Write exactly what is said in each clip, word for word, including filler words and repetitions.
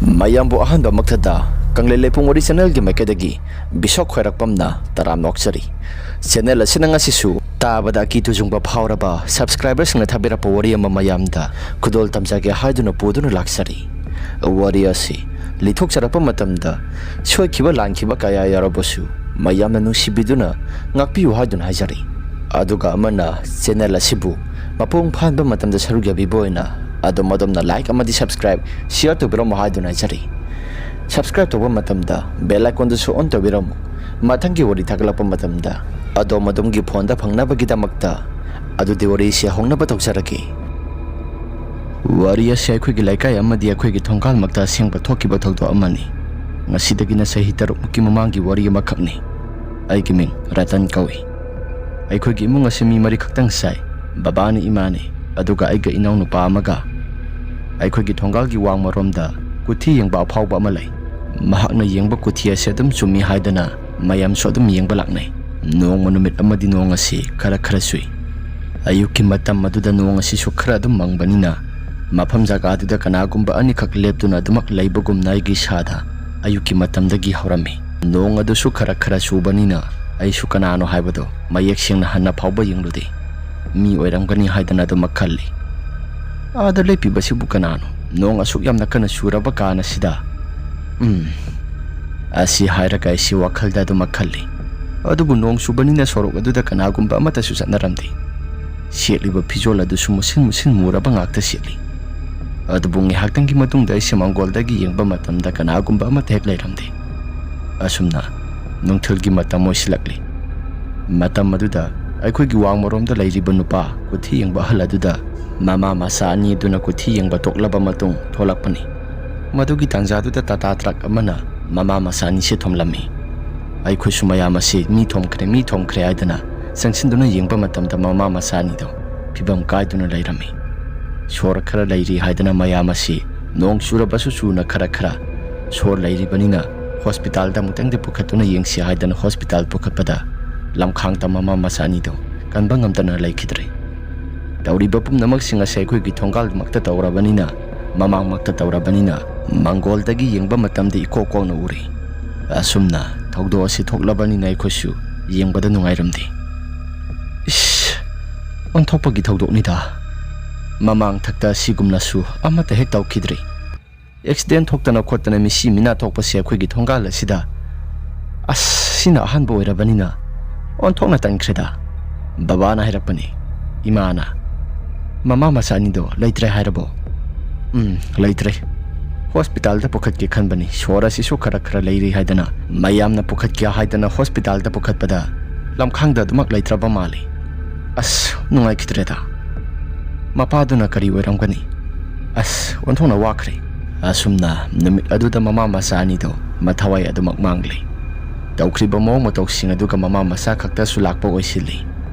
ꯃꯌꯥꯝꯕꯨ ꯑꯍꯥꯟꯕꯃꯛꯇꯗ ꯀꯪꯂꯩ ꯂꯩꯄꯨꯡ ꯋꯥꯔꯤ ꯆꯦꯅꯦꯜꯒꯤ ꯃꯥꯏꯀꯩꯗꯒꯤ ꯕꯤꯁꯣꯛ ꯈ꯭ꯋꯥꯏꯔꯥꯛꯄꯝꯅ ꯇꯔꯥꯝꯅ ꯑꯣꯛꯆꯔꯤ꯫ ꯆꯦꯅꯦꯜ ꯑꯁꯤꯅ ꯉꯁꯤꯁꯨ ꯇꯥꯕꯗ ꯑꯀꯤ ꯇꯨꯖꯨꯡꯕ ꯐꯥꯎꯔꯕ ꯁꯕꯁꯀ꯭ꯔꯥꯏꯕꯔꯁꯤꯡꯅ ꯊꯥꯕꯤꯔꯛꯄ ꯋꯥꯔꯤ ꯑꯃ ꯃꯌꯥꯝꯗ ꯈꯨꯗꯣꯜ ꯇꯝꯖꯒꯦ ꯍꯥꯏꯗꯨꯅ ꯄꯨꯗꯨꯅ ꯂꯥꯛꯆꯔꯤ꯫ ꯋꯥꯔꯤ ꯑꯁꯤ ꯂꯤꯊꯣꯛꯆꯔꯛꯄ ꯃꯇꯝꯗ ꯁꯣꯏꯈꯤꯕ ꯂꯥꯟꯈꯤꯕ ꯀꯌꯥ ꯌꯥꯎꯔꯕꯁꯨ ꯃꯌꯥꯝꯅ ꯅꯨꯡꯁꯤꯕꯤꯗꯨꯅ ꯉꯥꯛꯄꯤꯌꯨ ꯍꯥꯏꯗꯨꯅ ꯍꯥꯏꯖꯔꯤ꯫ ꯑꯗꯨꯒ ꯑꯃꯅ ꯆꯦꯅꯦꯜ ꯑꯁꯤꯕꯨ ꯃꯄꯨꯡ ꯐꯥꯍꯟꯕ ꯃꯇꯝꯗ ꯁꯔꯨꯛ ꯌꯥꯕꯤꯕ ꯑꯣꯏꯅ ꯑꯗꯣꯝ ꯑꯗꯣꯝꯅ ꯂꯥꯏꯛ ꯑꯃꯗꯤ ꯁꯕꯁꯀ꯭ꯔꯥꯏꯕ, ꯁꯤꯌꯔ ꯇꯧꯕꯤꯔꯝꯃꯨ ꯍꯥꯏꯗꯨꯅ ꯍꯥꯏꯖꯔꯤ꯫ ꯁꯕꯁꯀ꯭ꯔꯥꯏꯕ ꯇꯧꯕ ꯃꯇꯝꯗ ꯕꯦꯜ ꯑꯥꯏꯀꯣꯟꯗꯨꯁꯨ ꯑꯣꯟ ꯇꯧꯕꯤꯔꯝꯃꯨ꯫ ꯃꯊꯪꯒꯤ ꯋꯥꯔꯤ ꯊꯥꯒꯠꯂꯛꯄ ꯃꯇꯝꯗ ꯑꯗꯣꯝ ꯑꯗꯣꯝꯒꯤ ꯐꯣꯟꯗ ꯐꯪꯅꯕꯒꯤꯗꯃꯛꯇ꯫ ꯑꯗꯨꯗꯤ ꯋꯥꯔꯤꯁꯤ ꯍꯧꯅꯕ ꯇꯧꯖꯔꯒꯦ꯫ ꯋꯥꯔꯤ ꯑꯁꯤ ꯑꯩꯈꯣꯏꯒꯤ ꯂꯩꯀꯥꯏ ꯑꯃꯗꯤ ꯑꯩꯈꯣꯏꯒꯤ ꯊꯣꯡꯒꯥꯜꯃꯛꯇ ꯑꯁꯦꯡꯕ ꯊꯣꯛꯈꯤꯕ ꯊꯧꯗꯣꯛ ꯑꯃꯅꯤ꯫ ꯉꯁꯤꯗꯒꯤꯅ ꯆꯍꯤ ꯇꯔꯨꯛꯃꯨꯛꯀꯤ ꯃꯃꯥꯡꯒꯤ ꯋꯥꯔꯤ ꯑꯃꯈꯛꯅꯤ꯫ ꯑꯩꯒꯤ ꯃꯤꯡ ꯔꯇꯟ ꯀꯧꯏ꯫ ꯑꯩꯈꯣꯏꯒꯤ ꯏꯃꯨꯡ ꯑꯁꯤ ꯃꯤ ꯃꯔꯤ ꯈꯛꯇꯪ ꯆꯥꯏ꯫ ꯕꯕꯥꯅꯤ, ꯏꯃꯥꯅꯤ, ꯑꯗꯨꯒ ꯑꯩꯒ ꯏꯅꯥꯎꯅꯨꯄꯥ ꯑꯃꯒ꯫ ꯑꯩꯈꯣꯏꯒꯤ ꯊꯣꯡꯒꯥꯜꯒꯤ ꯋꯥꯡꯃꯔꯣꯝꯗ ꯀꯨꯊꯤ ꯌꯦꯡꯕ ꯑꯐꯥꯎꯕ ꯑꯃ ꯂꯩ꯫ ꯃꯍꯥꯛꯅ ꯌꯦꯡꯕ ꯀꯨꯊꯤ ꯑꯁꯤ ꯑꯗꯨꯝ ꯆꯨꯝꯃꯤ ꯍꯥꯏꯗꯅ ꯃꯌꯥꯝꯁꯨ ꯑꯗꯨꯝ ꯌꯦꯡꯕ ꯂꯥꯛꯅꯩ꯫ ꯅꯣꯡꯃ ꯅꯨꯃꯤꯠ ꯑꯃꯗꯤ ꯅꯣꯡ ꯑꯁꯤ ꯈꯔ ꯈꯔ ꯆꯨꯏ꯫ ꯑꯌꯨꯛꯀꯤ ꯃꯇꯝ ꯑꯗꯨꯗ ꯅꯣꯡ ꯑꯁꯤꯁꯨ ꯈꯔ ꯑꯗꯨꯝ ꯃꯪꯕꯅꯤꯅ ꯃꯐꯝ ꯖꯒꯥꯗꯨꯗ ꯀꯅꯥꯒꯨꯝꯕ ꯑꯅꯤꯈꯛ ꯂꯦꯞꯇꯨꯅ ꯑꯗꯨꯃꯛ ꯂꯩꯕꯒꯨꯝꯅ ꯑꯩꯒꯤ ꯏꯁꯥꯗ ꯑꯌꯨꯛꯀꯤ ꯃꯇꯝꯗꯒꯤ ꯍꯧꯔꯝꯃꯤ꯫ ꯅꯣꯡ ꯑꯗꯨꯁꯨ ꯈꯔ ꯈꯔ ꯆꯨꯕꯅꯤꯅ ꯑꯩꯁꯨ ꯀꯅꯥꯅꯣ ꯍꯥꯏꯕꯗꯣ ꯃꯌꯦꯛ ꯁꯦꯡꯅ ꯍꯟꯅ ꯐꯥꯎꯕ ꯌꯦꯡꯂꯨꯗꯦ꯫ ꯃꯤ ꯑꯣꯏꯔꯝꯒꯅꯤ ꯍꯥꯏꯗꯅ ꯑꯗꯨꯃꯛ ꯈꯜꯂꯤ꯫ ꯑꯥꯗ ꯂꯦꯞꯄꯤꯕꯁꯤꯕꯨ ꯀꯅꯥꯅꯣ? ꯅꯣꯡ ꯑꯁꯨꯛ ꯌꯥꯝꯅ ꯀꯟꯅ ꯆꯨꯔꯕ ꯀꯥꯟ ꯑꯁꯤꯗ? ꯎꯝ, ꯑꯁꯤ ꯍꯥꯏꯔꯒ ꯑꯩꯁꯤ ꯋꯥꯈꯜꯗ ꯑꯗꯨꯃꯛ ꯈꯜꯂꯤ꯫ ꯑꯗꯨꯕꯨ ꯅꯣꯡ ꯆꯨꯕꯅꯤꯅ ꯁꯣꯔꯣꯛ ꯑꯗꯨꯗ ꯀꯅꯥꯒꯨꯝꯕ ꯑꯃꯠꯇꯁꯨ ꯆꯠꯅꯔꯝꯗꯦ꯫ ꯁꯦꯠꯂꯤꯕ ꯐꯤꯖꯣꯜ ꯑꯗꯨꯁꯨ ꯃꯨꯁꯤꯟ ꯃꯨꯁꯤꯟ ꯃꯨꯔꯕ ꯉꯥꯛꯇ ꯁꯦꯠꯂꯤ꯫ ꯑꯗꯨꯕꯨ ꯉꯥꯏꯍꯥꯛꯇꯪꯒꯤ ꯃꯇꯨꯡꯗ ꯑꯩꯁꯦ ꯃꯥꯡꯒꯣꯜꯗꯒꯤ ꯌꯦꯡꯕ ꯃꯇꯝꯗ ꯀꯅꯥꯒꯨꯝꯕ ꯑꯃꯠꯇ ꯍꯦꯛ ꯂꯩꯔꯝꯗꯦ꯫ ꯑꯁꯨꯝꯅ ꯅꯨꯡꯊꯤꯜꯒꯤ ꯃꯇꯝ ꯑꯣꯏꯁꯤꯜꯂꯛꯂꯤ꯫ ꯃꯇꯝ ꯑꯗꯨꯗ ꯑꯩꯈꯣꯏꯒꯤ ꯋꯥꯡꯃꯔꯣꯝꯗ ꯂꯩꯔꯤꯕ ꯅꯨꯄꯥ ꯀꯨꯊꯤ ꯌꯦꯡꯕ ꯑꯍꯜ ꯑꯗꯨꯗ ꯃꯃꯥ ꯃꯆꯥ ꯑꯅꯤ ꯑꯗꯨꯅ ꯀꯨꯊꯤ ꯌꯦꯡꯕ ꯇꯣꯛꯂꯕ ꯃꯇꯨꯡ ꯊꯣꯛꯂꯛꯄꯅꯤ꯫ ꯃꯗꯨꯒꯤ ꯇꯥꯟꯖꯥꯗꯨꯗ ꯇꯥꯇꯥ ꯇ꯭ꯔꯛ ꯑꯃꯅ ꯃꯃꯥ ꯃꯆꯥ ꯑꯅꯤꯁꯦ ꯊꯣꯝꯂꯝꯃꯤ꯫ ꯑꯩꯈꯣꯏꯁꯨ ꯃꯌꯥꯝ ꯑꯁꯤ ꯃꯤ ꯊꯣꯝꯈ꯭ꯔꯦ, ꯃꯤ ꯊꯣꯝꯈ꯭ꯔꯦ ꯍꯥꯏꯗꯅ ꯆꯪꯁꯤꯟꯗꯨꯅ ꯌꯦꯡꯕ ꯃꯇꯝꯗ ꯃꯃꯥ ꯃꯆꯥ ꯑꯅꯤꯗꯣ ꯐꯤꯕꯝ ꯀꯥꯏꯗꯨꯅ ꯂꯩꯔꯝꯃꯤ꯫ ꯁꯣꯔ ꯈꯔ ꯂꯩꯔꯤ ꯍꯥꯏꯗꯅ ꯃꯌꯥꯝ ꯑꯁꯤ ꯅꯣꯡ ꯆꯨꯔꯕꯁꯨ ꯆꯨꯅ ꯈꯔ ꯈꯔ ꯁꯣꯔ ꯂꯩꯔꯤꯕꯅꯤꯅ ꯍꯣꯁꯄꯤꯇꯥꯜꯗ ꯑꯃꯨꯛꯇꯪꯗꯤ ꯄꯨꯈꯠꯇꯨꯅ ꯌꯦꯡꯁꯤ ꯍꯥꯏꯗꯅ ꯍꯣꯁꯄꯤꯇꯥꯜ ꯄꯨꯈꯠꯄꯗ ꯂꯝꯈꯥꯡꯗ ꯃꯃꯥ ꯃꯆꯥ ꯑꯅꯤꯗꯣ ꯀꯟꯕ ꯉꯝꯗꯅ ꯂꯩꯈꯤꯗ꯭ꯔꯦ꯫ ꯇꯧꯔꯤꯕ ꯄꯨꯝꯅꯃꯛꯁꯤꯡ ꯑꯁꯤ ꯑꯩꯈꯣꯏꯒꯤ ꯊꯣꯡꯒꯥꯜꯃꯛꯇ ꯇꯧꯔꯕꯅꯤꯅ, ꯃꯃꯥꯡꯃꯛꯇ ꯇꯧꯔꯕꯅꯤꯅ ꯃꯪꯒꯣꯜꯗꯒꯤ ꯌꯦꯡꯕ ꯃꯇꯝꯗ ꯏꯀꯣꯛ ꯀꯣꯛꯅ ꯎꯔꯦ꯫ ꯑꯁꯨꯝꯅ ꯊꯧꯗꯣꯛ ꯑꯁꯤ ꯊꯣꯛꯂꯕꯅꯤꯅ ꯑꯩꯈꯣꯏꯁꯨ ꯌꯦꯡꯕꯗ ꯅꯨꯡꯉꯥꯏꯔꯝꯗꯦ꯫ ꯏꯁ, ꯑꯣꯟꯊꯣꯛꯄꯒꯤ ꯊꯧꯗꯣꯛꯅꯤꯗ꯫ ꯃꯃꯥꯡ ꯊꯛꯇ ꯑꯁꯤꯒꯨꯝꯅꯁꯨ ꯑꯃꯠꯇ ꯍꯦꯛ ꯇꯧꯈꯤꯗ꯭ꯔꯤ꯫ ꯑꯦꯛꯁꯤꯗꯦꯟ ꯊꯣꯛꯇꯅ ꯈꯣꯠꯇꯅ ꯃꯤꯁꯤ ꯃꯤꯅꯥ ꯊꯣꯛꯄꯁꯦ ꯑꯩꯈꯣꯏꯒꯤ ꯊꯣꯡꯒꯥꯜ ꯑꯁꯤꯗ ꯑꯁ, ꯁꯤꯅ ꯑꯍꯥꯟꯕ ꯑꯣꯏꯔꯕꯅꯤꯅ ꯑꯣꯟꯊꯣꯛꯅ ꯇꯟꯈ꯭ꯔꯦꯗ꯫ ꯕꯕꯥꯅ ꯍꯥꯏꯔꯛꯄꯅꯤ꯫ ꯏꯃꯥꯅ, "ꯃꯃꯥ ꯃꯆꯥ ꯑꯅꯤꯗꯣ ꯂꯩꯇ꯭ꯔꯦ ꯍꯥꯏꯔꯕꯣ?" "ꯎꯝ, ꯂꯩꯇ꯭ꯔꯦ꯫ ꯍꯣꯁꯄꯤꯇꯥꯜꯗ ꯄꯨꯈꯠꯀꯦ ꯈꯟꯕꯅꯤ, ꯁꯣꯔ ꯑꯁꯤꯁꯨ ꯈꯔ ꯈꯔ ꯂꯩꯔꯤ ꯍꯥꯏꯗꯅ ꯃꯌꯥꯝꯅ ꯄꯨꯈꯠꯀꯦ ꯍꯥꯏꯗꯅ ꯍꯣꯁꯄꯤꯇꯥꯜꯗ ꯄꯨꯈꯠꯄꯗ ꯂꯝꯈꯥꯡꯗ ꯑꯗꯨꯃꯛ ꯂꯩꯇ꯭ꯔꯕ ꯃꯥꯜꯂꯤ꯫ ꯑꯁ, ꯅꯨꯡꯉꯥꯏꯈꯤꯗ꯭ꯔꯦꯗ꯫ ꯃꯄꯥꯗꯨꯅ ꯀꯔꯤ ꯑꯣꯏꯔꯝꯒꯅꯤ? ꯑꯁ, ꯑꯣꯟꯊꯣꯛꯅ ꯋꯥꯈ꯭ꯔꯦ꯫" ꯑꯁꯨꯝꯅ ꯅꯨꯃꯤꯠ ꯑꯗꯨꯗ ꯃꯃꯥ ꯃꯆꯥ ꯑꯅꯤꯗꯣ ꯃꯊꯋꯥꯏ ꯑꯗꯨꯃꯛ ꯃꯥꯡꯂꯤ꯫ ꯇꯧꯈ꯭ꯔꯤꯕ ꯃꯑꯣꯡ ꯃꯇꯧꯁꯤꯡ ꯑꯗꯨꯒ ꯃꯃꯥ ꯃꯆꯥ ꯈꯛꯇꯁꯨ ꯂꯥꯛꯄ ꯑꯣꯏꯁꯤꯜꯂꯤ꯫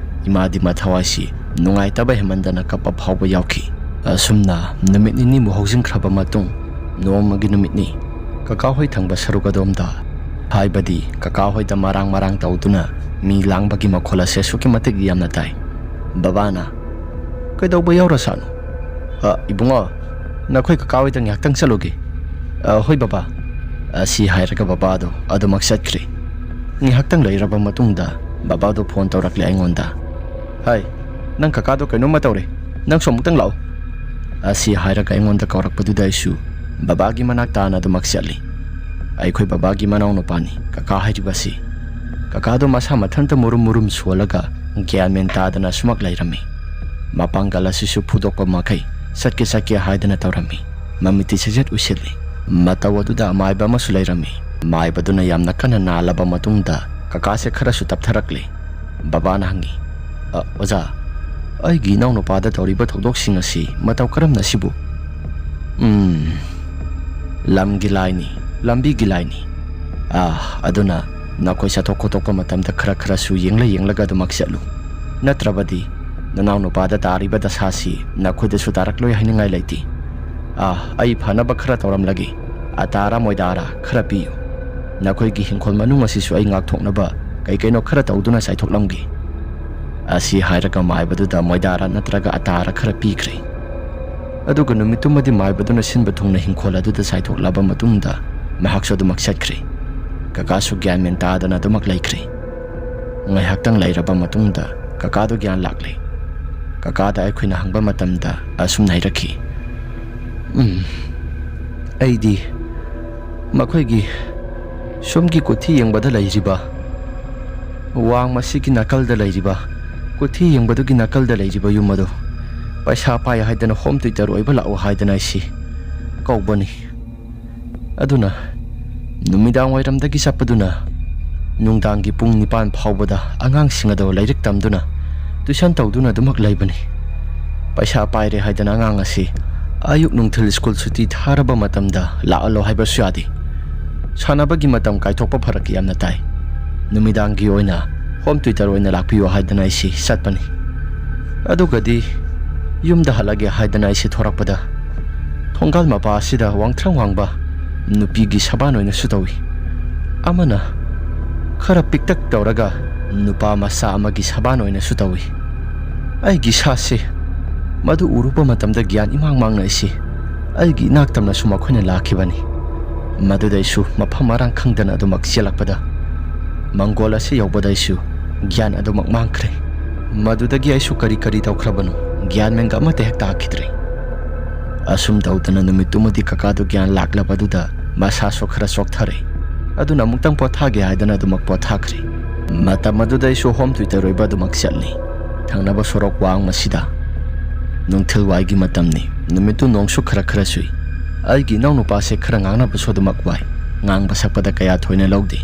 ꯏꯃꯥꯗꯤ ꯃꯊꯋꯥꯏꯁꯤ ꯅꯨꯡꯉꯥꯏꯇꯕ ꯍꯦꯟꯃꯟꯗꯅ ꯀꯞꯄ ꯐꯥꯎꯕ ꯌꯥꯎꯈꯤ꯫ ꯑꯁꯨꯝꯅ ꯅꯨꯃꯤꯠ ꯅꯤꯅꯤꯃꯨꯛ ꯍꯧꯖꯤꯟꯈ꯭ꯔꯕ ꯃꯇꯨꯡ, ꯅꯣꯡꯃꯒꯤ ꯅꯨꯃꯤꯠꯅꯤ꯫ ꯀꯀꯥ ꯍꯣꯏ ꯊꯪꯕ ꯁꯔꯨꯛ ꯑꯗꯣꯝꯗ, ꯍꯥꯏꯕꯗꯤ ꯀꯀꯥ ꯍꯣꯏꯗ ꯃꯔꯥꯡ ꯃꯔꯥꯡ ꯇꯧꯗꯨꯅ ꯃꯤ ꯂꯥꯡꯕꯒꯤ ꯃꯈꯣꯜ ꯑꯁꯦ ꯑꯁꯨꯛꯀꯤ ꯃꯇꯤꯛ ꯌꯥꯝꯅ ꯇꯥꯏ꯫ ꯕꯕꯥꯅ, "ꯀꯩꯗꯧꯕ ꯌꯥꯎꯔꯁꯥꯠꯅꯣ?" "ꯑ, ꯏꯕꯨꯡꯉꯣ, ꯅꯈꯣꯏ ꯀꯀꯥ ꯍꯣꯏꯗ ꯉꯥꯏꯍꯥꯛꯇꯪ ꯆꯠꯂꯨꯒꯦ꯫" "ꯑ, ꯍꯣꯏ ꯕꯕꯥ꯫" ꯑꯁꯤ ꯍꯥꯏꯔꯒ ꯕꯕꯥꯗꯣ ꯑꯗꯨꯃꯛ ꯆꯠꯈ꯭ꯔꯦ꯫ ꯉꯥꯏꯍꯥꯛꯇꯪ ꯂꯩꯔꯕ ꯃꯇꯨꯡꯗ ꯕꯕꯥꯗꯣ ꯐꯣꯟ ꯇꯧꯔꯛꯂꯦ ꯑꯩꯉꯣꯟꯗ꯫ "ꯍꯥꯏ, ꯅꯪ ꯀꯀꯥꯗꯣ ꯀꯩꯅꯣꯝꯃ ꯇꯧꯔꯦ, ꯅꯪꯁꯨ ꯑꯃꯨꯛꯇꯪ ꯂꯥꯛꯑꯣ꯫" ꯑꯁꯤ ꯍꯥꯏꯔꯒ ꯑꯩꯉꯣꯟꯗ ꯀꯧꯔꯛꯄꯗꯨꯗ ꯑꯩꯁꯨ ꯕꯕꯥꯒꯤ ꯃꯅꯥꯛ ꯇꯥꯅ ꯑꯗꯨꯃꯛ ꯆꯠꯂꯤ꯫ ꯑꯩꯈꯣꯏ ꯕꯕꯥꯒꯤ ꯃꯅꯥꯎꯅꯨꯄꯥꯅꯤ ꯀꯀꯥ ꯍꯥꯏꯔꯤꯕꯁꯤ꯫ ꯀꯀꯥꯗꯣ ꯃꯁꯥ ꯃꯊꯟꯇ ꯃꯨꯔꯨꯝ ꯃꯨꯔꯨꯝ ꯁꯣꯜꯂꯒ ꯒ꯭ꯌꯥꯟ ꯃꯦꯟ ꯇꯥꯗꯅ ꯁꯨꯃꯛ ꯂꯩꯔꯝꯃꯤ꯫ ꯃꯄꯥꯡꯒꯜ ꯑꯁꯤꯁꯨ ꯐꯨꯗꯣꯛꯄ ꯃꯈꯩ ꯆꯠꯀꯦ ꯆꯠꯀꯦ ꯍꯥꯏꯗꯅ ꯇꯧꯔꯝꯃꯤ꯫ ꯃꯃꯤꯠꯇꯤ ꯁꯠ ꯁꯠ ꯎꯏꯁꯤꯜꯂꯤ꯫ ꯃꯇꯧ ꯑꯗꯨꯗ ꯑꯃꯥꯏꯕ ꯑꯃꯁꯨ ꯂꯩꯔꯝꯃꯤ꯫ ꯃꯥꯏꯕꯗꯨꯅ ꯌꯥꯝꯅ ꯀꯟꯅ ꯅꯥꯜꯂꯕ ꯃꯇꯨꯡꯗ ꯀꯀꯥꯁꯦ ꯈꯔꯁꯨ ꯇꯞꯊꯔꯛꯂꯦ꯫ ꯕꯕꯥꯅ ꯍꯪꯉꯤ, "ꯑ, ꯑꯣꯖꯥ, ꯑꯩꯒꯤ ꯏꯅꯥꯎꯅꯨꯄꯥꯗ ꯇꯧꯔꯤꯕ ꯊꯧꯗꯣꯛꯁꯤꯡ ꯑꯁꯤ ꯃꯇꯧ ꯀꯔꯝꯅ ꯑꯁꯤꯕꯨ?" "ꯎꯝ, ꯂꯝꯒꯤ ꯂꯥꯏꯅꯤ, ꯂꯝꯕꯤꯒꯤ ꯂꯥꯏꯅꯤ꯫ ꯑꯥ, ꯑꯗꯨꯅ ꯅꯈꯣꯏ ꯆꯠꯊꯣꯛ ꯈꯣꯠꯇꯣꯛꯄ ꯃꯇꯝꯗ ꯈꯔ ꯈꯔꯁꯨ ꯌꯦꯡꯂ ꯌꯦꯡꯂꯒ ꯑꯗꯨꯃꯛ ꯆꯠꯂꯨ꯫ ꯅꯠꯇ꯭ꯔꯕꯗꯤ ꯅꯅꯥꯎꯅꯨꯄꯥꯗ ꯇꯥꯔꯤꯕ ꯗꯁꯥꯁꯤ ꯅꯈꯣꯏꯗꯁꯨ ꯇꯥꯔꯛꯂꯣꯏ ꯍꯥꯏꯅꯤꯡꯉꯥꯏ ꯂꯩꯇꯦ꯫ ꯑꯥ, ꯑꯩ ꯐꯅꯕ ꯈꯔ ꯇꯧꯔꯝꯂꯒꯦ꯫ ꯑꯇꯥꯔ ꯃꯣꯏꯗꯥꯔ ꯈꯔ ꯄꯤꯌꯨ꯫ ꯅꯈꯣꯏꯒꯤ ꯍꯤꯡꯈꯣꯜ ꯃꯅꯨꯡ ꯑꯁꯤꯁꯨ ꯑꯩ ꯉꯥꯛꯊꯣꯛꯅꯕ ꯀꯩ ꯀꯩꯅꯣ ꯈꯔ ꯇꯧꯗꯨꯅ ꯆꯥꯏꯊꯣꯛꯂꯝꯒꯦ꯫" ꯑꯁꯤ ꯍꯥꯏꯔꯒ ꯃꯥꯏꯕꯗꯨꯗ ꯃꯣꯏꯗꯥꯔ ꯅꯠꯇ꯭ꯔꯒ ꯑꯇꯥꯔ ꯈꯔ ꯄꯤꯈ꯭ꯔꯦ꯫ ꯑꯗꯨꯒ ꯅꯨꯃꯤꯠꯇꯨꯃꯗꯤ ꯃꯥꯏꯕꯗꯨꯅ ꯁꯤꯟꯕ ꯊꯨꯡꯅ ꯍꯤꯡꯈꯣꯜ ꯑꯗꯨꯗ ꯆꯥꯏꯊꯣꯛꯂꯕ ꯃꯇꯨꯡꯗ ꯃꯍꯥꯛꯁꯨ ꯑꯗꯨꯃꯛ ꯆꯠꯈ꯭ꯔꯦ꯫ ꯀꯀꯥꯁꯨ ꯒ꯭ꯌꯥꯟ ꯃꯦꯟ ꯇꯥꯗꯅ ꯑꯗꯨꯃꯛ ꯂꯩꯈ꯭ꯔꯦ꯫ ꯉꯥꯏꯍꯥꯛꯇꯪ ꯂꯩꯔꯕ ꯃꯇꯨꯡꯗ ꯀꯀꯥꯗꯨ ꯒ꯭ꯌꯥꯟ ꯂꯥꯛꯂꯦ꯫ ꯀꯀꯥꯗ ꯑꯩꯈꯣꯏꯅ ꯍꯪꯕ ꯃꯇꯝꯗ ꯑꯁꯨꯝꯅ ꯍꯥꯏꯔꯛꯈꯤ, "ꯎꯝ, ꯑꯩꯗꯤ ꯃꯈꯣꯏꯒꯤ ꯁꯣꯝꯒꯤ ꯀꯨꯊꯤ ꯌꯦꯡꯕꯗ ꯂꯩꯔꯤꯕ, ꯋꯥꯡ ꯃꯁꯤꯒꯤ ꯅꯥꯀꯜꯗ ꯂꯩꯔꯤꯕ, ꯀꯨꯊꯤ ꯌꯦꯡꯕꯗꯨꯒꯤ ꯅꯥꯀꯜꯗ ꯂꯩꯔꯤꯕ ꯌꯨꯝ ꯑꯗꯨ ꯄꯩꯁꯥ ꯄꯥꯏ ꯍꯥꯏꯗꯅ ꯍꯣꯝ ꯇ꯭ꯌꯨꯇꯔ ꯑꯣꯏꯕ ꯂꯥꯛꯎ ꯍꯥꯏꯗꯅ ꯑꯩꯁꯤ ꯀꯧꯕꯅꯤ꯫ ꯑꯗꯨꯅ ꯅꯨꯃꯤꯗꯥꯡ ꯋꯥꯏꯔꯝꯗꯒꯤ ꯆꯠꯄꯗꯨꯅ ꯅꯨꯡꯗꯥꯡꯒꯤ ꯄꯨꯡ ꯅꯤꯄꯥꯟ ꯐꯥꯎꯕꯗ ꯑꯉꯥꯡꯁꯤꯡ ꯑꯗꯨ ꯂꯥꯏꯔꯤꯛ ꯇꯝꯗꯨꯅ, ꯇ꯭ꯌꯨꯁꯟ ꯇꯧꯗꯨꯅ ꯑꯗꯨꯃꯛ ꯂꯩꯕꯅꯤ꯫ ꯄꯩꯁꯥ ꯄꯥꯏꯔꯦ ꯍꯥꯏꯗꯅ ꯑꯉꯥꯡ ꯑꯁꯤ ꯑꯌꯨꯛ ꯅꯨꯡꯊꯤꯜ ꯁ꯭ꯀꯨꯜ ꯁꯨꯇꯤ ꯊꯥꯔꯕ ꯃꯇꯝꯗ ꯂꯥꯛꯍꯜꯂꯣ ꯍꯥꯏꯕꯁꯨ ꯌꯥꯗꯦ꯫ ꯁꯥꯟꯅꯕꯒꯤ ꯃꯇꯝ ꯀꯥꯏꯊꯣꯛꯄ ꯐꯔꯛ ꯌꯥꯝꯅ ꯇꯥꯏ꯫ ꯅꯨꯃꯤꯗꯥꯡꯒꯤ ꯑꯣꯏꯅ ꯍꯣꯝ ꯇ꯭ꯌꯨꯇꯔ ꯑꯣꯏꯅ ꯂꯥꯛꯄꯤꯌꯨ ꯍꯥꯏꯗꯅ ꯑꯩꯁꯤ ꯆꯠꯄꯅꯤ꯫ ꯑꯗꯨꯒꯗꯤ ꯌꯨꯝꯗ ꯍꯜꯂꯒꯦ ꯍꯥꯏꯗꯅ ꯑꯩꯁꯤ ꯊꯣꯔꯛꯄꯗ, ꯊꯣꯡꯒꯥꯜ ꯃꯄꯥ ꯑꯁꯤꯗ ꯋꯥꯡꯊ꯭ꯔꯪ ꯋꯥꯡꯕ ꯅꯨꯄꯤꯒꯤ ꯁꯕꯥꯟ ꯑꯣꯏꯅꯁꯨ ꯇꯧꯏ꯫ ꯑꯃꯅ ꯈꯔ ꯄꯤꯛꯇꯛ ꯇꯧꯔꯒ ꯅꯨꯄꯥ ꯃꯆꯥ ꯑꯃꯒꯤ ꯁꯕꯥꯟ ꯑꯣꯏꯅꯁꯨ ꯇꯧꯏ꯫ ꯑꯩꯒꯤ ꯏꯁꯥꯁꯦ ꯃꯗꯨ ꯎꯔꯨꯕ ꯃꯇꯝꯗ ꯒ꯭ꯌꯥꯟ ꯏꯃꯥꯡ ꯃꯥꯡꯅ ꯑꯩꯁꯤ ꯑꯩꯒꯤ ꯏꯅꯥꯛꯇꯝꯅꯁꯨ ꯃꯈꯣꯏꯅ ꯂꯥꯛꯈꯤꯕꯅꯤ꯫ ꯃꯗꯨꯗ ꯑꯩꯁꯨ ꯃꯐꯝ ꯃꯔꯥꯡ ꯈꯪꯗꯅ ꯑꯗꯨꯃꯛ ꯆꯦꯜꯂꯛꯄꯗ, ꯃꯪꯒꯣꯜ ꯑꯁꯤ ꯌꯧꯕꯗ ꯑꯩꯁꯨ ꯒ꯭ꯌꯥꯟ ꯑꯗꯨꯃꯛ ꯃꯥꯡꯈ꯭ꯔꯦ꯫ ꯃꯗꯨꯗꯒꯤ ꯑꯩꯁꯨ ꯀꯔꯤ ꯀꯔꯤ ꯇꯧꯈ꯭ꯔꯕꯅꯣ, ꯒ꯭ꯌꯥꯟ ꯃꯦꯟꯒ ꯑꯃꯠꯇ ꯍꯦꯛ ꯇꯥꯈꯤꯗ꯭ꯔꯦ꯫ ꯑꯁꯨꯝ ꯇꯧꯗꯅ ꯅꯨꯃꯤꯠꯇꯨꯃꯗꯤ ꯀꯀꯥꯗꯨ ꯒ꯭ꯌꯥꯟ ꯂꯥꯛꯂꯕꯗꯨꯗ ꯃꯁꯥꯁꯨ ꯈꯔ ꯆꯣꯛꯊꯔꯦ꯫ ꯑꯗꯨꯅ ꯑꯃꯨꯛꯇꯪ ꯄꯣꯊꯥꯒꯦ ꯍꯥꯏꯗꯅ ꯑꯗꯨꯃꯛ ꯄꯣꯊꯥꯈ꯭ꯔꯦ꯫ ꯃꯇꯝ ꯑꯗꯨꯗ ꯑꯩꯁꯨ ꯍꯣꯝ ꯇ꯭ꯌꯨꯇꯔ ꯑꯣꯏꯕ ꯑꯗꯨꯃꯛ ꯆꯠꯂꯤ꯫ ꯊꯪꯅꯕ ꯁꯣꯔꯣꯛ ꯋꯥꯡꯃꯁꯤꯗ ꯅꯨꯡꯊꯤꯜꯋꯥꯏꯒꯤ ꯃꯇꯝꯅꯤ꯫ ꯅꯨꯃꯤꯠꯇꯨ ꯅꯣꯡꯁꯨ ꯈꯔ ꯈꯔ ꯆꯨꯏ꯫ ꯑꯩꯒꯤ ꯏꯅꯥꯎꯅꯨꯄꯥꯁꯦ ꯈꯔ ꯉꯥꯡꯅꯕꯁꯨ ꯑꯗꯨꯃꯛ ꯋꯥꯏ꯫ ꯉꯥꯡꯕ ꯁꯛꯄꯗ ꯀꯌꯥ ꯊꯣꯏꯅ ꯂꯧꯗꯦ꯫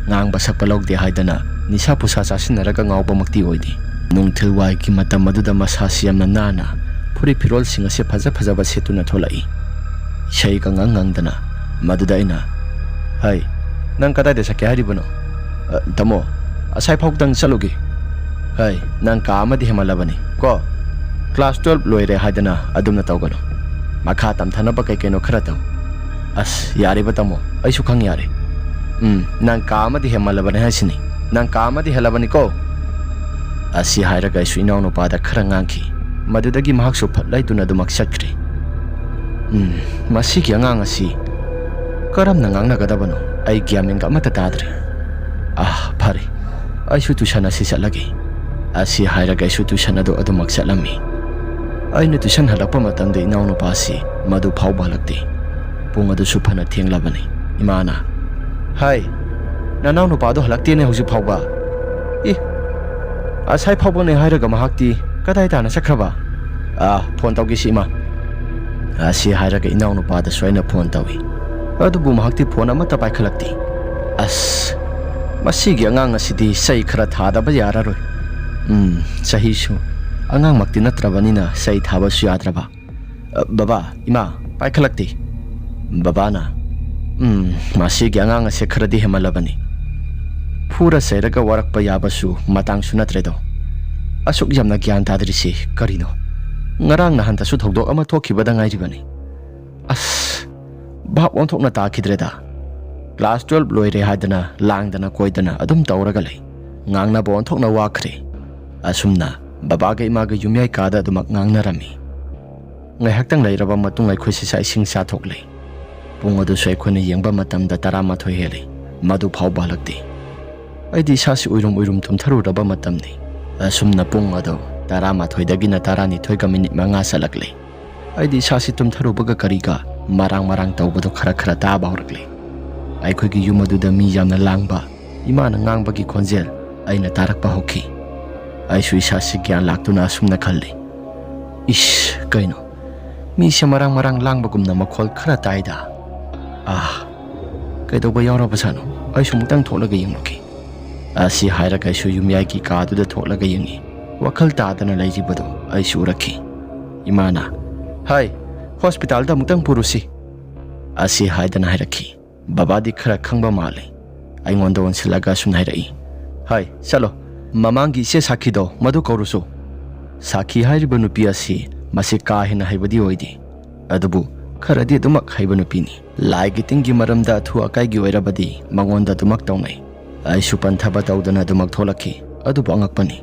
ꯉꯥꯡꯕ ꯁꯛꯄ ꯂꯧꯗꯦ ꯍꯥꯏꯗꯅ ꯅꯤꯁꯥ ꯄꯨꯁꯥ ꯆꯥꯁꯤꯟꯅꯔꯒ ꯉꯥꯎꯕꯃꯛꯇꯤ ꯑꯣꯏꯗꯦ꯫ ꯅꯨꯡꯊꯤꯜꯋꯥꯏꯒꯤ ꯃꯇꯝ ꯑꯗꯨꯗ ꯃꯁꯥꯁꯤ ꯌꯥꯝꯅ ꯅꯥꯟꯅ ꯐꯨꯔꯤꯠ ꯐꯤꯔꯣꯜꯁꯤꯡ ꯑꯁꯦ ꯐꯖ ꯐꯖꯕ ꯁꯦꯠꯇꯨꯅ ꯊꯣꯛꯂꯛꯏ꯫ ꯏꯁꯩꯒ ꯉꯪ ꯉꯪꯗꯅ꯫ ꯃꯗꯨꯗ ꯑꯩꯅ, "ꯍꯩ, ꯅꯪ ꯀꯗꯥꯏꯗ ꯆꯠꯀꯦ ꯍꯥꯏꯔꯤꯕꯅꯣ?" "ꯑ, ꯇꯥꯃꯣ, ꯑꯁꯥꯏ ꯐꯥꯎꯗꯪ ꯆꯠꯂꯨꯒꯦ꯫" "ꯍꯩ, ꯅꯪ ꯀꯥ ꯑꯃꯗꯤ ꯍꯦꯟꯃꯜꯂꯕꯅꯤ ꯀꯣ꯫ ꯀ꯭ꯂꯥꯁ ꯇꯨꯌꯦꯜꯞ ꯂꯣꯏꯔꯦ ꯍꯥꯏꯗꯅ ꯑꯗꯨꯝꯅ ꯇꯧꯒꯅꯨ꯫ ꯃꯈꯥ ꯇꯝꯊꯅꯕ ꯀꯩ ꯀꯩꯅꯣ ꯈꯔ ꯇꯧ꯫" "ꯑꯁ, ꯌꯥꯔꯦꯕ ꯇꯥꯃꯣ, ꯑꯩꯁꯨ ꯈꯪ ꯌꯥꯔꯦ꯫ ꯎꯝ, ꯅꯪ ꯀꯥ ꯑꯃꯗꯤ ꯍꯦꯟꯃꯜꯂꯕꯅꯤ ꯍꯥꯏꯁꯤꯅꯤ꯫ ꯅꯪ ꯀꯥ ꯑꯃꯗꯤ ꯍꯦꯜꯂꯕꯅꯤꯀꯣ꯫" ꯑꯁꯤ ꯍꯥꯏꯔꯒ ꯑꯩꯁꯨ ꯏꯅꯥꯎꯅꯨꯄꯥꯗ ꯈꯔ ꯉꯥꯡꯈꯤ꯫ ꯃꯗꯨꯗꯒꯤ ꯃꯍꯥꯛꯁꯨ ꯐꯠ ꯂꯩꯗꯨꯅ ꯑꯗꯨꯃꯛ ꯆꯠꯈ꯭ꯔꯦ꯫ "ꯎꯝ, ꯃꯁꯤꯒꯤ ꯑꯉꯥꯡ ꯑꯁꯤ ꯀꯔꯝꯅ ꯉꯥꯡꯅꯒꯗꯕꯅꯣ? ꯑꯩ ꯒ꯭ꯌꯥꯟ ꯃꯦꯟꯒ ꯑꯃꯠꯇ ꯇꯥꯗ꯭ꯔꯦ꯫ ꯑꯥ, ꯐꯔꯦ, ꯑꯩꯁꯨ ꯇꯨꯏꯁꯟ ꯑꯁꯤ ꯆꯠꯂꯒꯦ"꯫ ꯑꯁꯤ ꯍꯥꯏꯔꯒ ꯑꯩꯁꯨ ꯇꯨꯏꯁꯟ ꯑꯗꯨ ꯑꯗꯨꯃꯛ ꯆꯠꯂꯝꯃꯤ꯫ ꯑꯩꯅ ꯇꯨꯏꯁꯟ ꯍꯜꯂꯛꯄ ꯃꯇꯝꯗ ꯏꯅꯥꯎꯅꯨꯄꯥ ꯑꯁꯤ ꯃꯗꯨ ꯐꯥꯎꯕ ꯍꯜꯂꯛꯇꯦ꯫ ꯄꯨꯡ ꯑꯗꯨꯁꯨ ꯐꯅ ꯊꯦꯡꯂꯕꯅꯤ꯫ ꯏꯃꯥꯅ, "ꯍꯥꯏ, ꯅꯅꯥꯎ ꯅꯨꯄꯥꯗꯣ ꯍꯜꯂꯛꯇꯦꯅꯦ ꯍꯧꯖꯤꯛ ꯐꯥꯎꯕ꯫ ꯑꯦ, ꯉꯁꯥꯏ ꯐꯥꯎꯕꯅꯦ ꯍꯥꯏꯔꯒ ꯃꯍꯥꯛꯇꯤ ꯀꯗꯥꯏ ꯇꯥꯅ ꯆꯠꯈ꯭ꯔꯕ? ꯑꯥ, ꯐꯣꯟ ꯇꯧꯒꯦꯁꯤ ꯏꯃꯥ"꯫ ꯑꯁꯤ ꯍꯥꯏꯔꯒ ꯏꯅꯥꯎ ꯅꯨꯄꯥꯗꯁꯨ ꯑꯩꯅ ꯐꯣꯟ ꯇꯧꯏ꯫ ꯑꯗꯨꯕꯨ ꯃꯍꯥꯛꯇꯤ ꯐꯣꯟ ꯑꯃꯠꯇ ꯄꯥꯏꯈꯠꯂꯛꯇꯦ꯫ ꯑꯁ, ꯃꯁꯤꯒꯤ ꯑꯉꯥꯡ ꯑꯁꯤꯗꯤ ꯆꯩ ꯈꯔ ꯊꯥꯗꯕ ꯌꯥꯔꯔꯣꯏ꯫ ꯎꯝ, ꯆꯍꯤꯁꯨ ꯑꯉꯥꯡꯃꯛꯇꯤ ꯅꯠꯇ꯭ꯔꯕꯅꯤꯅ ꯆꯩ ꯊꯥꯕꯁꯨ ꯌꯥꯗ꯭ꯔꯕ꯫ "ꯑ, ꯕꯕꯥ, ꯏꯃꯥ, ꯄꯥꯏꯈꯠꯂꯛꯇꯦ"꯫ ꯕꯕꯥꯅ, "ꯎꯝ, ꯃꯁꯤꯒꯤ ꯑꯉꯥꯡ ꯑꯁꯦ ꯈꯔꯗꯤ ꯍꯦꯟꯃꯜꯂꯕꯅꯤ꯫ ꯐꯨꯔ ꯆꯩꯔꯒ ꯋꯥꯔꯛꯄ ꯌꯥꯕꯁꯨ ꯃꯇꯥꯡꯁꯨ ꯅꯠꯇ꯭ꯔꯦꯗꯣ꯫ ꯑꯁꯨꯛ ꯌꯥꯝꯅ ꯒ꯭ꯌꯥꯟ ꯇꯥꯗ꯭ꯔꯤꯁꯤ ꯀꯔꯤꯅꯣ? ꯉꯔꯥꯡ ꯅꯍꯥꯟꯇꯁꯨ ꯊꯧꯗꯣꯛ ꯑꯃ ꯊꯣꯛꯈꯤꯕꯗ ꯉꯥꯏꯔꯤꯕꯅꯤ꯫ ꯑꯁ, ꯚꯥꯞ ꯑꯣꯟꯊꯣꯛꯅ ꯇꯥꯈꯤꯗ꯭ꯔꯦꯗ꯫ ꯀ꯭ꯂꯥꯁ ꯇꯨꯋꯦꯜꯕ ꯂꯣꯏꯔꯦ ꯍꯥꯏꯗꯅ ꯂꯥꯡꯗꯅ ꯀꯣꯏꯗꯅ ꯑꯗꯨꯝ ꯇꯧꯔꯒ ꯂꯩ꯫ ꯉꯥꯡꯅꯕ ꯑꯣꯟꯊꯣꯛꯅ ꯋꯥꯈ꯭ꯔꯦ"꯫ ꯑꯁꯨꯝꯅ ꯕꯕꯥꯒ ꯏꯃꯥꯒ ꯌꯨꯝꯌꯥꯏ ꯀꯥꯗ ꯑꯗꯨꯃꯛ ꯉꯥꯡꯅꯔꯝꯃꯤ꯫ ꯉꯥꯏꯍꯥꯛꯇꯪ ꯂꯩꯔꯕ ꯃꯇꯨꯡ ꯑꯩꯈꯣꯏꯁꯦ ꯆꯥꯛ ꯏꯁꯤꯡ ꯆꯥꯊꯣꯛꯂꯦ꯫ ꯄꯨꯡ ꯑꯗꯨꯁꯨ ꯑꯩꯈꯣꯏꯅ ꯌꯦꯡꯕ ꯃꯇꯝꯗ ꯇꯔꯥꯃꯥꯊꯣꯏ ꯍꯦꯜꯂꯦ꯫ ꯃꯗꯨ ꯐꯥꯎꯕ ꯍꯜꯂꯛꯇꯦ꯫ ꯑꯩꯗꯤ ꯏꯁꯥꯁꯤ ꯎꯏꯔꯨꯝ ꯎꯏꯔꯨꯝ ꯇꯨꯝꯊꯔꯨꯔꯕ ꯃꯇꯝꯅꯤ꯫ ꯑꯁꯨꯝꯅ ꯄꯨꯡ ꯑꯗꯨ ꯇꯔꯥꯃꯥꯊꯣꯏꯗꯒꯤꯅ ꯇꯔꯥꯅꯤꯊꯣꯏꯒ ꯃꯤꯅꯤꯠ ꯃꯉꯥ ꯆꯠꯂꯛꯂꯦ꯫ ꯑꯩꯗꯤ ꯏꯁꯥꯁꯤ ꯇꯨꯝꯊꯔꯨꯕꯒ ꯀꯔꯤꯒ ꯃꯔꯥꯡ ꯃꯔꯥꯡ ꯇꯧꯕꯗꯨ ꯈꯔ ꯈꯔ ꯇꯥꯕ ꯍꯧꯔꯛꯂꯦ꯫ ꯑꯩꯈꯣꯏꯒꯤ ꯌꯨꯝ ꯑꯗꯨꯗ ꯃꯤ ꯌꯥꯝꯅ ꯂꯥꯡꯕ, ꯏꯃꯥꯅ ꯉꯥꯡꯕꯒꯤ ꯈꯣꯟꯖꯦꯜ ꯑꯩꯅ ꯇꯥꯔꯛꯄ ꯍꯧꯈꯤ꯫ ꯑꯩꯁꯨ ꯏꯁꯥꯁꯤ ꯒ꯭ꯌꯥꯟ ꯂꯥꯛꯇꯨꯅ ꯑꯁꯨꯝꯅ ꯈꯜꯂꯤ, "ꯏꯁ, ꯀꯩꯅꯣ? ꯃꯤꯁꯦ ꯃꯔꯥꯡ ꯃꯔꯥꯡ ꯂꯥꯡꯕꯒꯨꯝꯅ ꯃꯈꯣꯜ ꯈꯔ ꯇꯥꯏꯗ꯫ ꯑꯥ, ꯀꯩꯗꯧꯕ ꯌꯥꯎꯔꯕꯖꯥꯠꯅꯣ? ꯑꯩꯁꯨ ꯑꯃꯨꯛꯇꯪ ꯊꯣꯛꯂꯒ ꯌꯦꯡꯂꯨꯒꯦ"꯫ ꯑꯁꯤ ꯍꯥꯏꯔꯒ ꯑꯩꯁꯨ ꯌꯨꯝꯌꯥꯏꯒꯤ ꯀꯥꯗꯨꯗ ꯊꯣꯛꯂꯒ ꯌꯦꯡꯉꯤ꯫ ꯋꯥꯈꯜ ꯇꯥꯗꯅ ꯂꯩꯔꯤꯕꯗꯨ ꯑꯩꯁꯨ ꯎꯔꯛꯈꯤ꯫ ꯏꯃꯥꯅ, "ꯍꯥꯏ, ꯍꯣꯁꯄꯤꯇꯥꯜꯗ ꯑꯃꯨꯛꯇꯪ ꯄꯨꯔꯨꯁꯤ"꯫ ꯑꯁꯤ ꯍꯥꯏꯗꯅ ꯍꯥꯏꯔꯛꯈꯤ꯫ ꯕꯕꯥꯗꯤ ꯈꯔ ꯈꯪꯕ ꯃꯥꯜꯂꯤ꯫ ꯑꯩꯉꯣꯟꯗ ꯑꯣꯟꯁꯤꯜꯂꯒ ꯑꯁꯨꯝꯅ ꯍꯥꯏꯔꯛꯏ, "ꯍꯥꯏ, ꯆꯠꯂꯣ, ꯃꯃꯥꯡꯒꯤ ꯏꯆꯦ ꯁꯥꯈꯤꯗꯣ ꯃꯗꯨ ꯀꯧꯔꯨꯁꯨ"꯫ ꯁꯥꯈꯤ ꯍꯥꯏꯔꯤꯕ ꯅꯨꯄꯤ ꯑꯁꯤ ꯃꯁꯤ ꯀꯥ ꯍꯦꯟꯅ ꯍꯩꯕꯗꯤ ꯑꯣꯏꯗꯦ, ꯑꯗꯨꯕꯨ ꯈꯔꯗꯤ ꯑꯗꯨꯃꯛ ꯍꯩꯕ ꯅꯨꯄꯤꯅꯤ꯫ ꯂꯥꯏꯒꯤ ꯇꯤꯟꯒꯤ ꯃꯔꯝꯗ ꯑꯊꯨ ꯑꯀꯥꯏꯒꯤ ꯑꯣꯏꯔꯕꯗꯤ ꯃꯉꯣꯟꯗ ꯑꯗꯨꯃꯛ ꯇꯧꯅꯩ꯫ ꯑꯩꯁꯨ ꯄꯟꯊꯕ ꯇꯧꯗꯅ ꯑꯗꯨꯃꯛ ꯊꯣꯛꯂꯛꯈꯤ꯫ ꯑꯗꯨꯕꯨ ꯑꯉꯛꯄꯅꯤ,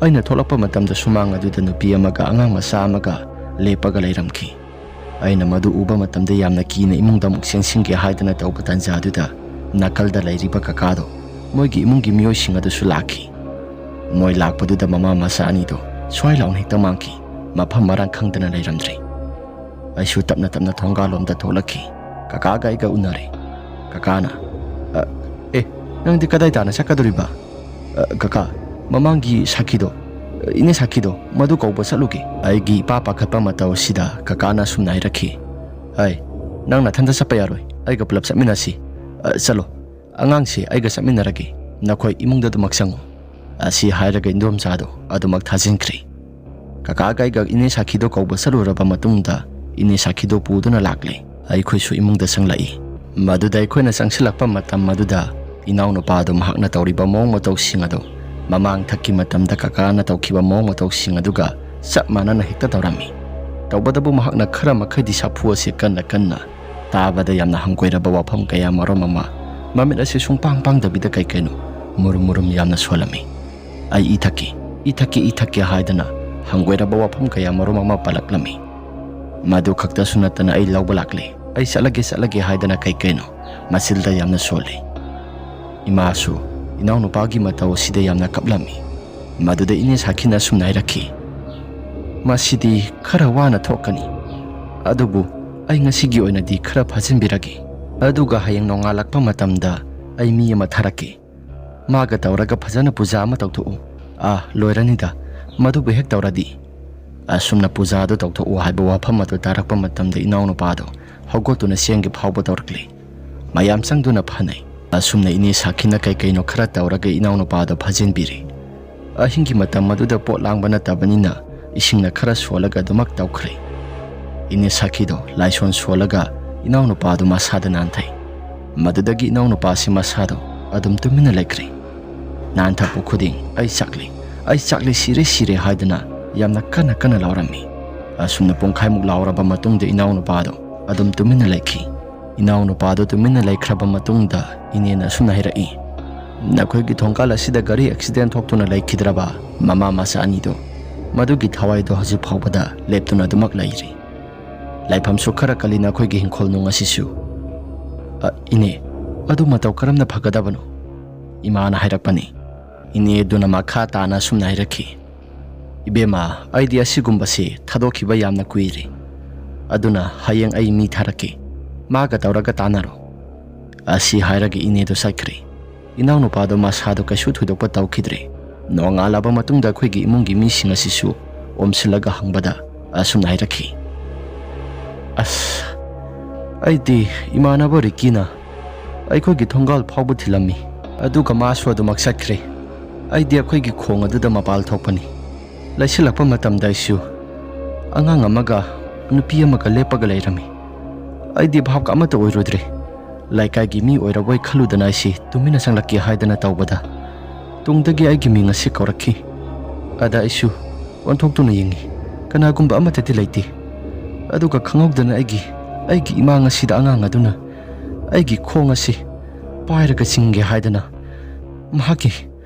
ꯑꯩꯅ ꯊꯣꯛꯂꯛꯄ ꯃꯇꯝꯗ ꯁꯨꯃꯥꯡ ꯑꯗꯨꯗ ꯅꯨꯄꯤ ꯑꯃꯒ ꯑꯉꯥꯡ ꯃꯆꯥ ꯑꯃꯒ ꯂꯦꯞꯄꯒ ꯂꯩꯔꯝꯈꯤ꯫ ꯑꯩꯅ ꯃꯗꯨ ꯎꯕ ꯃꯇꯝꯗ ꯌꯥꯝꯅ ꯀꯤꯅ ꯏꯃꯨꯡꯗ ꯑꯃꯨꯛ ꯆꯦꯟꯁꯤꯟꯒꯦ ꯍꯥꯏꯗꯅ ꯇꯧꯕ ꯇꯥꯟꯖꯥꯗꯨꯗ ꯅꯥꯀꯜꯗ ꯂꯩꯔꯤꯕ ꯀꯀꯥꯗꯣ, ꯃꯣꯏꯒꯤ ꯏꯃꯨꯡꯒꯤ ꯃꯤꯑꯣꯏꯁꯤꯡ ꯑꯗꯨꯁꯨ ꯂꯥꯛꯈꯤ꯫ ꯃꯣꯏ ꯂꯥꯛꯄꯗꯨꯗ ꯃꯃꯥ ꯃꯆꯥ ꯑꯅꯤꯗꯣ ꯁ꯭ꯋꯥꯏ ꯂꯥꯎꯅ ꯍꯦꯛꯇ ꯃꯥꯡꯈꯤ꯫ ꯃꯐꯝ ꯃꯔꯥꯡ ꯈꯪꯗꯅ ꯂꯩꯔꯝꯗ꯭ꯔꯦ꯫ ꯑꯩꯁꯨ ꯇꯞꯅ ꯇꯞꯅ ꯊꯣꯡꯒꯥꯜꯂꯣꯝꯗ ꯊꯣꯛꯂꯛꯈꯤ꯫ ꯀꯀꯥꯒ ꯑꯩꯒ ꯎꯅꯔꯦ꯫ ꯀꯀꯥꯅ, "ꯑ, ꯑꯦ, ꯅꯪꯗꯤ ꯀꯗꯥꯏ ꯇꯥꯅ ꯆꯠꯀꯗꯧꯔꯤꯕ?" "ꯑ, ꯀꯀꯥ, ꯃꯃꯥꯡꯒꯤ ꯁꯥꯈꯤꯗꯣ, ꯏꯅꯦ ꯁꯥꯈꯤꯗꯣ, ꯃꯗꯨ ꯀꯧꯕ ꯆꯠꯂꯨꯒꯦ꯫" ꯑꯩꯒꯤ ꯏꯄꯥ ꯄꯥꯈꯠꯄ ꯃꯇꯧ ꯑꯁꯤꯗ ꯀꯀꯥꯅ ꯑꯁꯨꯝꯅ ꯍꯥꯏꯔꯛꯈꯤ, "ꯑꯩ, ꯅꯪ ꯅꯊꯟꯇ ꯆꯠꯄ ꯌꯥꯔꯣꯏ, ꯑꯩꯒ ꯄꯨꯂꯞ ꯆꯠꯃꯤꯟꯅꯁꯤ꯫ ꯑ, ꯆꯠꯂꯣ, ꯑꯉꯥꯡꯁꯦ ꯑꯩꯒ ꯆꯠꯃꯤꯟꯅꯔꯒꯦ, ꯅꯈꯣꯏ ꯏꯃꯨꯡꯗ ꯑꯗꯨꯃꯛ ꯆꯪꯉꯨ꯫" ꯑꯁꯤ ꯍꯥꯏꯔꯒ ꯏꯟꯗꯣꯝꯆꯥꯗꯣ ꯑꯗꯨꯃꯛ ꯊꯥꯖꯤꯟꯈ꯭ꯔꯦ꯫ ꯀꯀꯥꯒ ꯑꯩꯒ ꯏꯅꯦ ꯁꯥꯈꯤꯗꯣ ꯀꯧꯕ ꯆꯠꯂꯨꯔꯕ ꯃꯇꯨꯡꯗ, ꯏꯅꯦ ꯁꯥꯈꯤꯗꯣ ꯄꯨꯗꯨꯅ ꯂꯥꯛꯂꯦ꯫ ꯑꯩꯈꯣꯏꯁꯨ ꯏꯃꯨꯡꯗ ꯆꯪꯂꯛꯏ꯫ ꯃꯗꯨꯗ ꯑꯩꯈꯣꯏꯅ ꯆꯪꯁꯤꯜꯂꯛꯄ ꯃꯇꯝ ꯑꯗꯨꯗ, ꯏꯅꯥꯎꯅꯨꯄꯥꯗꯨ ꯃꯍꯥꯛꯅ ꯇꯧꯔꯤꯕ ꯃꯑꯣꯡ ꯃꯇꯧꯁꯤꯡ ꯑꯗꯨ ꯃꯃꯥꯡ ꯊꯛꯀꯤ ꯃꯇꯝꯗ ꯀꯀꯥꯅ ꯇꯧꯈꯤꯕ ꯃꯑꯣꯡ ꯃꯇꯧꯁꯤꯡ ꯑꯗꯨꯒ ꯆꯞ ꯃꯥꯟꯅꯅ ꯍꯦꯛꯇ ꯇꯧꯔꯝꯃꯤ꯫ ꯇꯧꯕꯇꯕꯨ ꯃꯍꯥꯛꯅ ꯈꯔ ꯃꯈꯩꯗꯤ ꯁꯥꯐꯨ ꯑꯁꯤ ꯀꯟꯅ ꯀꯟꯅ ꯇꯥꯕꯗ ꯌꯥꯝꯅ ꯍꯪꯒꯣꯏꯔꯕ ꯋꯥꯐꯝ ꯀꯌꯥ ꯃꯔꯨꯝ ꯑꯃ, ꯃꯃꯤꯠ ꯑꯁꯤ ꯁꯨꯡꯄꯥꯡ ꯄꯥꯡꯗꯕꯤꯗ ꯀꯩ ꯀꯩꯅꯣ ꯃꯨꯔꯨꯝ ꯃꯨꯔꯨꯝ ꯌꯥꯝꯅ ꯁꯣꯜꯂꯝꯃꯤ꯫ "ꯑꯩ ꯏ ꯊꯛꯀꯦ, ꯏ ꯊꯛꯀꯦ, ꯏ ꯊꯛꯀꯦ" ꯍꯥꯏꯗꯅ ꯍꯪꯒꯣꯏꯔꯕ ꯋꯥꯐꯝ ꯀꯌꯥ ꯃꯔꯨꯝ ꯑꯃ ꯄꯜꯂꯛꯂꯝꯃꯤ꯫ ꯃꯗꯨ ꯈꯛꯇꯁꯨ ꯅꯠꯇꯅ ꯑꯩ ꯂꯧꯕ ꯂꯥꯛꯂꯦ, "ꯑꯩ ꯆꯠꯂꯒꯦ, ꯆꯠꯂꯒꯦ" ꯍꯥꯏꯗꯅ ꯀꯩ ꯀꯩꯅꯣ ꯃꯆꯤꯜꯗ ꯌꯥꯝꯅ ꯁꯣꯜꯂꯤ꯫ ꯏꯃꯥꯁꯨ ꯏꯅꯥꯎꯅꯨꯄꯥꯒꯤ ꯃꯇꯧ ꯑꯁꯤꯗ ꯌꯥꯝꯅ ꯀꯞꯂꯝꯃꯤ꯫ ꯃꯗꯨꯗ ꯏꯅꯦ ꯁꯥꯈꯤꯅ ꯑꯁꯨꯝꯅ ꯍꯥꯏꯔꯛꯈꯤ, "ꯃꯁꯤꯗꯤ ꯈꯔ ꯋꯥꯅ ꯊꯣꯛꯀꯅꯤ, ꯑꯗꯨꯕꯨ ꯑꯩ ꯉꯁꯤꯒꯤ ꯑꯣꯏꯅꯗꯤ ꯈꯔ ꯐꯥꯖꯤꯟꯕꯤꯔꯒꯦ, ꯑꯗꯨꯒ ꯍꯌꯦꯡ ꯅꯣꯡꯉꯥꯜꯂꯛꯄ ꯃꯇꯝꯗ ꯑꯩ ꯃꯤ ꯑꯃ ꯊꯥꯔꯛꯀꯦ꯫ ꯃꯥꯒ ꯇꯧꯔꯒ ꯐꯖꯅ ꯄꯨꯖꯥ ꯑꯃ ꯇꯧꯊꯣꯛꯎ꯫ ꯑꯥ, ꯂꯣꯏꯔꯅꯤꯗ, ꯃꯗꯨꯕꯨ ꯍꯦꯛ ꯇꯧꯔꯗꯤ꯫" ꯑꯁꯨꯝꯅ ꯄꯨꯖꯥꯗꯨ ꯇꯧꯊꯣꯛꯎ ꯍꯥꯏꯕ ꯋꯥꯐꯝ ꯑꯗꯨ ꯇꯥꯔꯛꯄ ꯃꯇꯝꯗ ꯏꯅꯥꯎꯅꯨꯄꯥꯗꯨ ꯍꯧꯒꯠꯇꯨꯅ ꯆꯦꯟꯒꯦ ꯐꯥꯎꯕ ꯇꯧꯔꯛꯂꯤ꯫ ꯃꯌꯥꯝ ꯆꯪꯗꯨꯅ ꯐꯥꯅꯩ꯫ ꯑꯁꯨꯝꯅ ꯏꯅꯦ ꯁꯥꯈꯤꯅ ꯀꯩ ꯀꯩꯅꯣ ꯈꯔ ꯇꯧꯔꯒ ꯏꯅꯥꯎꯅꯨꯄꯥꯗꯨ ꯐꯥꯖꯤꯟꯕꯤꯔꯤ꯫ ꯑꯍꯤꯡꯒꯤ ꯃꯇꯝ ꯑꯗꯨꯗ ꯄꯣꯠ ꯂꯥꯡꯕ ꯅꯠꯇꯕꯅꯤꯅ ꯏꯁꯤꯡꯅ ꯈꯔ ꯁꯣꯜꯂꯒ ꯑꯗꯨꯃꯛ ꯇꯧꯈ꯭ꯔꯦ꯫ ꯏꯅꯦ ꯁꯥꯈꯤꯗꯣ ꯂꯥꯏꯁꯣꯟ ꯁꯣꯜꯂꯒ ꯏꯅꯥꯎꯅꯨꯄꯥꯗꯨ ꯃꯁꯥꯗ ꯅꯥꯟꯊꯩ꯫ ꯃꯗꯨꯗꯒꯤ ꯏꯅꯥꯎꯅꯨꯄꯥꯁꯤ ꯃꯁꯥꯗꯣ ꯑꯗꯨꯝ ꯇꯨꯃꯤꯟꯅ ꯂꯩꯈ꯭ꯔꯦ꯫ ꯅꯥꯟꯊꯛꯄ ꯈꯨꯗꯤꯡ, "ꯑꯩ ꯆꯥꯛꯂꯤ, ꯑꯩ ꯆꯥꯛꯂꯤ, ꯁꯤꯔꯦ, ꯁꯤꯔꯦ" ꯍꯥꯏꯗꯅ ꯌꯥꯝꯅ ꯀꯟꯅ ꯀꯟꯅ ꯂꯥꯎꯔꯝꯃꯤ꯫ ꯑꯁꯨꯝꯅ ꯄꯨꯡꯈꯥꯏꯃꯨꯛ ꯂꯥꯎꯔꯕ ꯃꯇꯨꯡꯗ ꯏꯅꯥꯎꯅꯨꯄꯥꯗꯣ ꯑꯗꯨꯝ ꯇꯨꯃꯤꯟꯅ ꯂꯩꯈꯤ꯫ ꯏꯅꯥꯎꯅꯨꯄꯥꯗꯣ ꯇꯨꯃꯤꯟꯅ ꯂꯩꯈ꯭ꯔꯕ ꯃꯇꯨꯡꯗ ꯏꯅꯦꯅ ꯑꯁꯨꯝꯅ ꯍꯥꯏꯔꯛꯏ, ꯅꯈꯣꯏꯒꯤ ꯊꯣꯡꯒꯥꯜ ꯑꯁꯤꯗ ꯒꯥꯔꯤ ꯑꯦꯛꯁꯤꯗꯦꯟ ꯊꯣꯛꯇꯨꯅ ꯂꯩꯈꯤꯗ꯭ꯔꯕ ꯃꯃꯥ ꯃꯆꯥ ꯑꯅꯤꯗꯣ, ꯃꯗꯨꯒꯤ ꯊꯋꯥꯏꯗꯣ ꯍꯧꯖꯤꯛ ꯐꯥꯎꯕꯗ ꯂꯦꯞꯇꯨꯅ ꯑꯗꯨꯃꯛ ꯂꯩꯔꯤ꯫ ꯂꯥꯏꯐꯝꯁꯨ ꯈꯔ ꯀꯜꯂꯤ ꯅꯈꯣꯏꯒꯤ ꯍꯤꯡꯈꯣꯜ ꯅꯨꯡ ꯑꯁꯤꯁꯨ꯫ "ꯑ, ꯏꯅꯦ, ꯑꯗꯨ ꯃꯇꯧ ꯀꯔꯝꯅ ꯐꯒꯗꯕꯅꯣ?" ꯏꯃꯥꯅ ꯍꯥꯏꯔꯛꯄꯅꯤ꯫ ꯏꯅꯦ ꯑꯗꯨꯅ ꯃꯈꯥ ꯇꯥꯅ ꯑꯁꯨꯝꯅ ꯍꯥꯏꯔꯛꯈꯤ, "ꯏꯕꯦꯝꯃ, ꯑꯩꯗꯤ ꯑꯁꯤꯒꯨꯝꯕꯁꯤ ꯊꯥꯗꯣꯛꯈꯤꯕ ꯌꯥꯝꯅ ꯀꯨꯏꯔꯦ꯫ ꯑꯗꯨꯅ ꯍꯌꯦꯡ ꯑꯩ ꯃꯤ ꯊꯥꯔꯛꯀꯦ, ꯃꯥꯒ ꯇꯧꯔꯒ ꯇꯥꯟꯅꯔꯣ"꯫ ꯑꯁꯤ ꯍꯥꯏꯔꯒ ꯏꯅꯦꯗꯨ ꯆꯠꯈ꯭ꯔꯦ꯫ ꯏꯅꯥꯎꯅꯨꯄꯥꯗꯣ ꯃꯁꯥꯗꯣ ꯀꯩꯁꯨ ꯊꯣꯏꯗꯣꯛꯄ ꯇꯧꯈꯤꯗ꯭ꯔꯦ꯫ ꯅꯣꯡꯉꯥꯜꯂꯕ ꯃꯇꯨꯡꯗ ꯑꯩꯈꯣꯏꯒꯤ ꯏꯃꯨꯡꯒꯤ ꯃꯤꯁꯤꯡ ꯑꯁꯤꯁꯨ ꯑꯣꯝꯁꯤꯜꯂꯒ ꯍꯪꯕꯗ ꯑꯁꯨꯝꯅ ꯍꯥꯏꯔꯛꯈꯤ, "ꯑꯁ, ꯑꯩꯗꯤ ꯏꯃꯥꯟꯅꯕ ꯔꯤꯀꯤꯅ ꯑꯩꯈꯣꯏꯒꯤ ꯊꯣꯡꯒꯥꯜ ꯐꯥꯎꯕ ꯊꯤꯜꯂꯝꯃꯤ, ꯑꯗꯨꯒ ꯃꯥꯁꯨ ꯑꯗꯨꯃꯛ ꯆꯠꯈ꯭ꯔꯦ꯫ ꯑꯩꯗꯤ ꯑꯩꯈꯣꯏꯒꯤ ꯈꯣꯡ ꯑꯗꯨꯗ ꯃꯄꯥꯜ ꯊꯣꯛꯄꯅꯤ꯫ ꯂꯩꯁꯤꯜꯂꯛꯄ ꯃꯇꯝꯗ ꯑꯩꯁꯨ ꯑꯉꯥꯡ ꯑꯃꯒ ꯅꯨꯄꯤ ꯑꯃꯒ ꯂꯦꯞꯄꯒ ꯂꯩꯔꯝꯃꯤ꯫ ꯑꯩꯗꯤ ꯚꯥꯞꯀ ꯑꯃꯠꯇ ꯑꯣꯏꯔꯨꯗ꯭ꯔꯦ꯫ ꯂꯩꯀꯥꯏꯒꯤ ꯃꯤ ꯑꯣꯏꯔꯕꯣꯏ ꯈꯜꯂꯨꯗꯅ ꯑꯩꯁꯤ ꯇꯨꯃꯤꯟꯅ ꯆꯪꯂꯛꯀꯦ ꯍꯥꯏꯗꯅ ꯇꯧꯕꯗ ꯇꯨꯡꯗꯒꯤ ꯑꯩꯒꯤ ꯃꯤꯡ ꯑꯁꯤ ꯀꯧꯔꯛꯈꯤ꯫ ꯑꯗ ꯑꯩꯁꯨ ꯑꯣꯟꯊꯣꯛꯇꯨꯅ ꯌꯦꯡꯉꯤ꯫ ꯀꯅꯥꯒꯨꯝꯕ ꯑꯃꯠꯇꯗꯤ ꯂꯩꯇꯦ꯫ ꯑꯗꯨꯒ ꯈꯪꯍꯧꯗꯅ ꯑꯩꯒꯤ, ꯑꯩꯒꯤ ꯏꯃꯥꯡ ꯑꯁꯤꯗ ꯑꯉꯥꯡ ꯑꯗꯨꯅ ꯑꯩꯒꯤ ꯈꯣꯡ ꯑꯁꯤ ꯄꯥꯏꯔꯒ ꯆꯤꯡꯒꯦ ꯍꯥꯏꯗꯅ ꯃꯍꯥꯛꯀꯤ,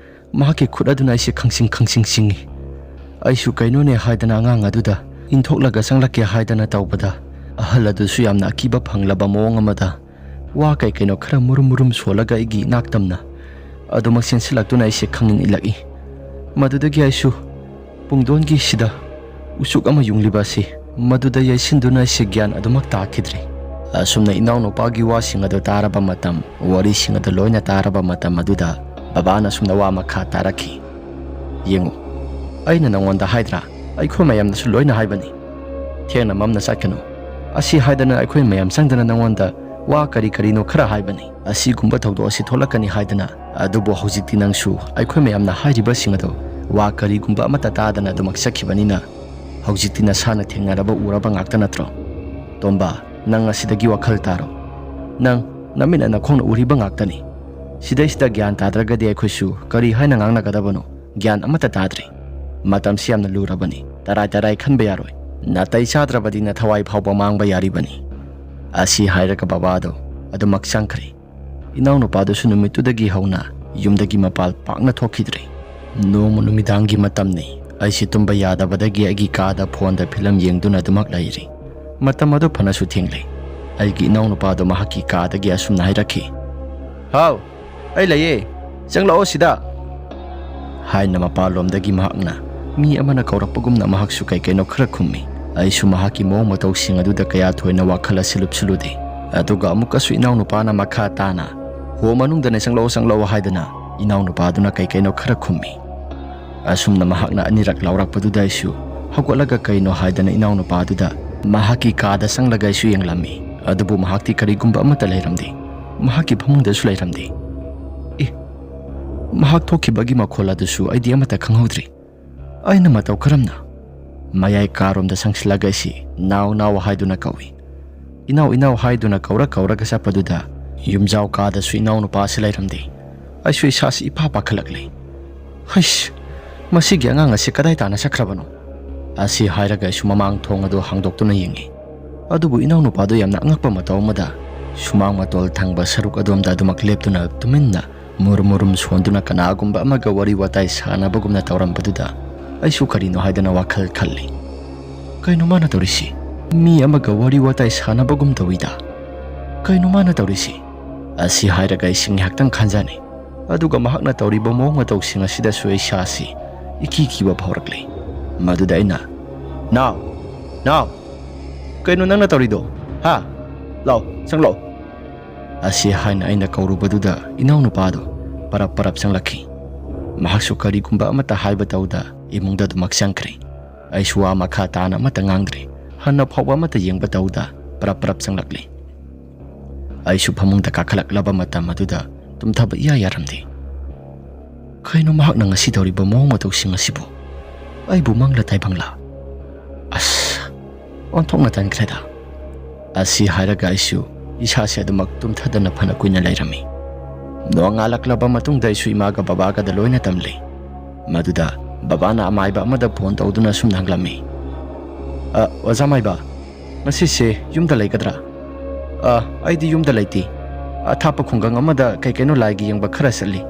ꯃꯍꯥꯛꯀꯤ ꯈꯨꯠ ꯑꯗꯨꯅ ꯑꯩꯁꯦ ꯈꯪꯆꯤꯡ ꯈꯪꯆꯤꯡ ꯆꯤꯡꯉꯤ꯫ ꯑꯩꯁꯨ ꯀꯩꯅꯣꯅꯦ ꯍꯥꯏꯗꯅ ꯑꯉꯥꯡ ꯑꯗꯨꯗ ꯏꯟꯊꯣꯛꯂꯒ ꯆꯪꯂꯛꯀꯦ ꯍꯥꯏꯗꯅ ꯇꯧꯕꯗ ꯑꯍꯜ ꯑꯗꯨꯁꯨ ꯌꯥꯝꯅ ꯑꯀꯤꯕ ꯐꯪꯂꯕ ꯃꯑꯣꯡ ꯑꯃꯗ ꯋꯥ ꯀꯩ ꯀꯩꯅꯣ ꯈꯔ ꯃꯨꯔꯨꯝ ꯃꯨꯔꯨꯝ ꯁꯣꯜꯂꯒ ꯑꯩꯒꯤ ꯏꯅꯥꯛꯇꯝꯅ ꯑꯗꯨꯃꯛ ꯆꯦꯟꯁꯤꯜꯂꯛꯇꯨꯅ ꯑꯩꯁꯦ ꯈꯪꯏꯟ ꯏꯜꯂꯛꯏ꯫ ꯃꯗꯨꯗꯒꯤ ꯑꯩꯁꯨ ꯄꯨꯡꯗꯣꯟꯒꯤ ꯁꯤꯗ ꯎꯆꯨꯛ ꯑꯃ ꯌꯨꯡꯂꯤꯕ ꯑꯁꯤ ꯃꯗꯨꯗ ꯌꯩꯁꯤꯟꯗꯨꯅ ꯑꯩꯁꯦ ꯒ꯭ꯌꯥꯟ ꯑꯗꯨꯃꯛ ꯇꯥꯈꯤꯗ꯭ꯔꯦ꯫ ꯑꯁꯨꯝꯅ ꯏꯅꯥꯎꯅꯨꯄꯥꯒꯤ ꯋꯥꯁꯤꯡ ꯑꯗꯨ ꯇꯥꯔꯕ ꯃꯇꯝ, ꯋꯥꯔꯤꯁꯤꯡ ꯑꯗꯨ ꯂꯣꯏꯅ ꯇꯥꯔꯕ ꯃꯇꯝ ꯑꯗꯨꯗ ꯕꯕꯥꯅ ꯑꯁꯨꯝꯅ ꯋꯥ ꯃꯈꯥ ꯇꯥꯔꯛꯈꯤ꯫ "ꯌꯦꯡꯉꯨ, ꯑꯩꯅ ꯅꯉꯣꯟꯗ ꯍꯥꯏꯗ꯭ꯔꯥ? ꯑꯩꯈꯣꯏ ꯃꯌꯥꯝꯅꯁꯨ ꯂꯣꯏꯅ ꯍꯥꯏꯕꯅꯤ꯫ ꯊꯦꯡꯅ ꯃꯝꯅ ꯆꯠꯀꯅꯨ꯫ ꯑꯁꯤ ꯍꯥꯏꯗꯅ ꯑꯩꯈꯣꯏ ꯃꯌꯥꯝ ꯆꯪꯗꯅ ꯅꯉꯣꯟꯗ ꯋꯥ ꯀꯔꯤ ꯀꯔꯤꯅꯣ ꯈꯔ ꯍꯥꯏꯕꯅꯤ꯫ ꯑꯁꯤꯒꯨꯝꯕ ꯊꯧꯗꯣꯛ ꯑꯁꯤ ꯊꯣꯛꯂꯛꯀꯅꯤ ꯍꯥꯏꯗꯅ꯫ ꯑꯗꯨꯕꯨ ꯍꯧꯖꯤꯛꯇꯤ ꯅꯪꯁꯨ ꯑꯩꯈꯣꯏ ꯃꯌꯥꯝꯅ ꯍꯥꯏꯔꯤꯕꯁꯤꯡ ꯑꯗꯣ ꯋꯥ ꯀꯔꯤꯒꯨꯝꯕ ꯑꯃꯠꯇ ꯇꯥꯗꯅ ꯑꯗꯨꯃꯛ ꯆꯠꯈꯤꯕꯅꯤꯅ ꯍꯧꯖꯤꯛꯇꯤ ꯅꯁꯥꯅ ꯊꯦꯡꯅꯔꯕ ꯎꯔꯕ ꯉꯥꯛꯇ ꯅꯠꯇ꯭ꯔꯣ? ꯇꯣꯝꯕ, ꯅꯪ ꯑꯁꯤꯗꯒꯤ ꯋꯥꯈꯜ ꯇꯥꯔꯣ꯫ ꯅꯪ ꯅꯃꯤꯠꯅ ꯅꯈꯣꯡꯅ ꯎꯔꯤꯕ ꯉꯥꯛꯇꯅꯤ꯫ ꯁꯤꯗꯩꯁꯤꯗ ꯒ꯭ꯌꯥꯟ ꯇꯥꯗ꯭ꯔꯒꯗꯤ ꯑꯩꯈꯣꯏꯁꯨ ꯀꯔꯤ ꯍꯥꯏꯅ ꯉꯥꯡꯅꯒꯗꯕꯅꯣ? ꯒ꯭ꯌꯥꯟ ꯑꯃꯠꯇ ꯇꯥꯗ꯭ꯔꯤ꯫ ꯃꯇꯝꯁꯤ ꯌꯥꯝꯅ ꯂꯨꯔꯕꯅꯤ꯫ ꯇꯔꯥꯏ ꯇꯔꯥꯏ ꯈꯟꯕ ꯌꯥꯔꯣꯏ꯫ ꯅꯥꯇꯩ ꯆꯥꯗ꯭ꯔꯕꯗꯤ ꯅꯊꯋꯥꯏ ꯐꯥꯎꯕ ꯃꯥꯡꯕ ꯌꯥꯔꯤꯕꯅꯤ"꯫ ꯑꯁꯤ ꯍꯥꯏꯔꯒ ꯕꯕꯥꯗꯣ ꯑꯗꯨꯃꯛ ꯆꯪꯈ꯭ꯔꯦ꯫ ꯏꯅꯥꯎꯅꯨꯄꯥꯗꯨꯁꯨ ꯅꯨꯃꯤꯠꯇꯨꯗꯒꯤ ꯍꯧꯅ ꯌꯨꯝꯗꯒꯤ ꯃꯄꯥꯜ ꯄꯥꯛꯅ ꯊꯣꯛꯈꯤꯗ꯭ꯔꯦ꯫ ꯅꯣꯡꯃ ꯅꯨꯃꯤꯗꯥꯡꯒꯤ ꯃꯇꯝꯅꯤ꯫ ꯑꯩꯁꯤ ꯇꯨꯝꯕ ꯌꯥꯗꯕꯗꯒꯤ ꯑꯩꯒꯤ ꯀꯥꯗ ꯐꯣꯟꯗ ꯐꯤꯂꯝ ꯌꯦꯡꯗꯨꯅ ꯑꯗꯨꯃꯛ ꯂꯩꯔꯤ꯫ ꯃꯇꯝ ꯑꯗꯨ ꯐꯅꯁꯨ ꯊꯦꯡꯂꯦ꯫ ꯑꯩꯒꯤ ꯏꯅꯥꯎꯅꯨꯄꯥꯗꯨ ꯃꯍꯥꯛꯀꯤ ꯀꯥꯗꯒꯤ ꯑꯁꯨꯝꯅ ꯍꯥꯏꯔꯛꯈꯤ, "ꯍꯥꯎ, ꯑꯩ ꯂꯩꯌꯦ, ꯆꯪꯂꯛꯑꯣ ꯁꯤꯗ," ꯍꯥꯏꯅ ꯃꯄꯥꯟꯂꯣꯝꯗꯒꯤ ꯃꯍꯥꯛꯅ ꯃꯤ ꯑꯃꯅ ꯀꯧꯔꯛꯄꯒꯨꯝꯅ ꯃꯍꯥꯛꯁꯨ ꯀꯩ ꯀꯩꯅꯣ ꯈꯔ ꯈꯨꯝꯃꯤ꯫ ꯑꯩꯁꯨ ꯃꯍꯥꯛꯀꯤ ꯃꯑꯣꯡ ꯃꯇꯧꯁꯤꯡ ꯑꯗꯨꯗ ꯀꯌꯥ ꯊꯣꯏꯅ ꯋꯥꯈꯜ ꯑꯁꯤ ꯂꯨꯞꯁꯤꯜꯂꯨꯗꯦ꯫ ꯑꯗꯨꯒ ꯑꯃꯨꯛꯀꯁꯨ ꯏꯅꯥꯎꯅꯨꯄꯥꯅ ꯃꯈꯥ ꯇꯥꯅ, "ꯍꯣ, ꯃꯅꯨꯡꯗꯅꯦ, ꯆꯪꯂꯛꯑꯣ, ꯆꯪꯂꯛꯑꯣ," ꯍꯥꯏꯗꯅ ꯏꯅꯥꯎꯅꯨꯄꯥꯗꯨꯅ ꯀꯩ ꯀꯩꯅꯣ ꯈꯔ ꯈꯨꯝꯃꯤ꯫ ꯑꯁꯨꯝꯅ ꯃꯍꯥꯛꯅ ꯑꯅꯤꯔꯛ ꯂꯥꯎꯔꯛꯄꯗꯨꯗ ꯑꯩꯁꯨ ꯍꯧꯒꯠꯂꯒ ꯀꯩꯅꯣ ꯍꯥꯏꯗꯅ ꯏꯅꯥꯎꯅꯨꯄꯥꯗꯨꯗ ꯃꯍꯥꯛꯀꯤ ꯀꯥꯗ ꯆꯪꯂꯒ ꯑꯩꯁꯨ ꯌꯦꯡꯂꯝꯃꯤ꯫ ꯑꯗꯨꯕꯨ ꯃꯍꯥꯛꯇꯤ ꯀꯔꯤꯒꯨꯝꯕ ꯑꯃꯠꯇ ꯂꯩꯔꯝꯗꯦ꯫ ꯃꯍꯥꯛꯀꯤ ꯐꯃꯨꯡꯗꯁꯨ ꯂꯩꯔꯝꯗꯦ꯫ ꯑꯦ, ꯃꯍꯥꯛ ꯊꯣꯛꯈꯤꯕꯒꯤ ꯃꯈꯣꯜ ꯑꯗꯨꯁꯨ ꯑꯩꯗꯤ ꯑꯃꯠꯇ ꯈꯪꯍꯧꯗ꯭ꯔꯤ꯫ ꯑꯩꯅ ꯃꯇꯧ ꯀꯔꯝꯅ ꯃꯌꯥꯏ ꯀꯥꯔꯣꯝꯗ ꯆꯪꯁꯤꯜꯂꯒ ꯑꯩꯁꯤ "ꯅꯥꯎ, ꯅꯥꯎ" ꯍꯥꯏꯗꯨꯅ ꯀꯧꯏ꯫ "ꯏꯅꯥꯎ, ꯏꯅꯥꯎ" ꯍꯥꯏꯗꯨꯅ ꯀꯧꯔ ꯀꯧꯔꯒ ꯆꯠꯄꯗꯨꯗ ꯌꯨꯝꯖꯥꯎ ꯀꯥꯗꯁꯨ ꯏꯅꯥꯎꯅꯨꯄꯥꯁꯤ ꯂꯩꯔꯝꯗꯦ꯫ ꯑꯩꯁꯨ ꯏꯁꯥꯁꯤ ꯏꯄꯥ ꯄꯥꯈꯠꯂꯛꯂꯦ꯫ "ꯍꯩꯁ, ꯃꯁꯤꯒꯤ ꯑꯉꯥꯡ ꯑꯁꯤ ꯀꯗꯥꯏ ꯇꯥꯅ ꯆꯠꯈ꯭ꯔꯕꯅꯣ?" ꯑꯁꯤ ꯍꯥꯏꯔꯒ ꯑꯩꯁꯨ ꯃꯃꯥꯡ ꯊꯣꯡ ꯑꯗꯨ ꯍꯥꯡꯗꯣꯛꯇꯨꯅ ꯌꯦꯡꯉꯤ꯫ ꯑꯗꯨꯕꯨ ꯏꯅꯥꯎꯅꯨꯄꯥꯗꯨ ꯌꯥꯝꯅ ꯑꯉꯛꯄ ꯃꯇꯧ ꯑꯃꯗ ꯁꯨꯃꯥꯡ ꯃꯇꯣꯜ ꯊꯪꯕ ꯁꯔꯨꯛ ꯑꯗꯣꯝꯗ ꯑꯗꯨꯃꯛ ꯂꯦꯞꯇꯨꯅ ꯇꯨꯃꯤꯟꯅ ꯃꯨꯔꯨꯝ ꯃꯨꯔꯨꯝ ꯁꯣꯟꯗꯨꯅ ꯀꯅꯥꯒꯨꯝꯕ ꯑꯃꯒ ꯋꯥꯔꯤ ꯋꯥꯇꯥꯏ ꯁꯥꯟꯅꯕꯒꯨꯝꯅ ꯇꯧꯔꯝꯕꯗꯨꯗ ꯑꯩꯁꯨ ꯀꯔꯤꯅꯣ ꯍꯥꯏꯗꯅ ꯋꯥꯈꯜ ꯈꯜꯂꯤ꯫ "ꯀꯩꯅꯣ ꯃꯥꯅ ꯇꯧꯔꯤꯁꯤ? ꯃꯤ ꯑꯃꯒ ꯋꯥꯔꯤ ꯋꯥꯇꯥꯏ ꯁꯥꯟꯅꯕꯒꯨꯝ ꯇꯧꯏꯗ꯫ ꯀꯩꯅꯣ ꯃꯥꯅ ꯇꯧꯔꯤꯁꯤ?" ꯑꯁꯤ ꯍꯥꯏꯔꯒ ꯑꯩꯁꯤ ꯉꯥꯏꯍꯥꯛꯇꯪ ꯈꯟꯖꯅꯩ꯫ ꯑꯗꯨꯒ ꯃꯍꯥꯛꯅ ꯇꯧꯔꯤꯕ ꯃꯑꯣꯡ ꯃꯇꯧꯁꯤꯡ ꯑꯁꯤꯗꯁꯨ ꯑꯩ ꯏꯁꯥꯁꯤ ꯏꯀꯤ ꯀꯤꯕ ꯐꯥꯎꯔꯛꯂꯦ꯫ ꯃꯗꯨꯗ ꯑꯩꯅ, "ꯅꯥꯎ, ꯅꯥꯎ, ꯀꯩꯅꯣ ꯅꯪꯅ ꯇꯧꯔꯤꯗꯣ? ꯍꯥ? ꯂꯥꯎ, ꯆꯪꯂꯥꯎ," ꯑꯁꯤ ꯍꯥꯏꯅ ꯑꯩꯅ ꯀꯧꯔꯨꯕꯗꯨꯗ ꯏꯅꯥꯎꯅꯨꯄꯥꯗꯨ ꯄꯔꯞ ꯄꯔꯞ ꯆꯪꯂꯛꯈꯤ꯫ ꯃꯍꯥꯛꯁꯨ ꯀꯔꯤꯒꯨꯝꯕ ꯑꯃꯠꯇ ꯍꯥꯏꯕ ꯇꯧꯗ ꯏꯃꯨꯡꯗ ꯑꯗꯨꯃꯛ ꯆꯪꯈ꯭ꯔꯦ꯫ ꯑꯩꯁꯨ ꯋꯥ ꯃꯈꯥ ꯇꯥꯅ ꯑꯃꯠꯇ ꯉꯥꯡꯗ꯭ꯔꯦ꯫ ꯍꯟꯅ ꯐꯥꯎꯕ ꯑꯃꯠꯇ ꯌꯦꯡꯕ ꯇꯧꯗ ꯄꯔꯞ ꯄꯔꯞ ꯆꯪꯂꯛꯂꯦ꯫ ꯑꯩꯁꯨ ꯐꯃꯨꯡꯗ ꯀꯥꯈꯠꯂꯛꯂꯕ ꯃꯇꯝ ꯑꯗꯨꯗ ꯇꯨꯝꯊꯕ ꯏꯌꯥ ꯌꯥꯔꯝꯗꯦ꯫ "ꯀꯩꯅꯣ ꯃꯍꯥꯛꯅ ꯉꯁꯤ ꯇꯧꯔꯤꯕ ꯃꯑꯣꯡ ꯃꯇꯧꯁꯤꯡ ꯑꯁꯤꯕꯨ? ꯑꯩꯕꯨ ꯃꯪꯂ ꯇꯥꯏꯕꯪꯂ? ꯑꯁ, ꯑꯣꯟꯊꯣꯛꯅ ꯇꯟꯈ꯭ꯔꯦꯗ," ꯑꯁꯤ ꯍꯥꯏꯔꯒ ꯑꯩꯁꯨ ꯏꯁꯥꯁꯦ ꯑꯗꯨꯃꯛ ꯇꯨꯝꯊꯗꯅ ꯐꯅ ꯀꯨꯏꯅ ꯂꯩꯔꯝꯃꯤ꯫ ꯅꯣꯡꯉꯥꯜꯂꯛꯂꯕ ꯃꯇꯨꯡꯗ ꯑꯩꯁꯨ ꯏꯃꯥꯒ ꯕꯕꯥꯒꯗ ꯂꯣꯏꯅ ꯇꯝꯂꯦ꯫ ꯃꯗꯨꯗ ꯕꯕꯥꯅ ꯑꯃꯥꯏꯕ ꯑꯃꯗ ꯐꯣꯟ ꯇꯧꯗꯨꯅ ꯑꯁꯨꯝꯅ ꯍꯪꯂꯝꯃꯤ, "ꯑ, ꯑꯣꯖꯥ ꯃꯥꯏꯕ, ꯉꯁꯤꯁꯦ ꯌꯨꯝꯗ ꯂꯩꯒꯗ꯭ꯔꯥ?" "ꯑ, ꯑꯩꯗꯤ ꯌꯨꯝꯗ ꯂꯩꯇꯦ꯫ ꯑꯊꯥꯞꯄ ꯈꯨꯡꯒꯪ ꯑꯃꯗ ꯀꯩ ꯀꯩꯅꯣ ꯂꯥꯏꯒꯤ ꯌꯦꯡꯕ ꯈꯔ ꯆꯠꯂꯤ꯫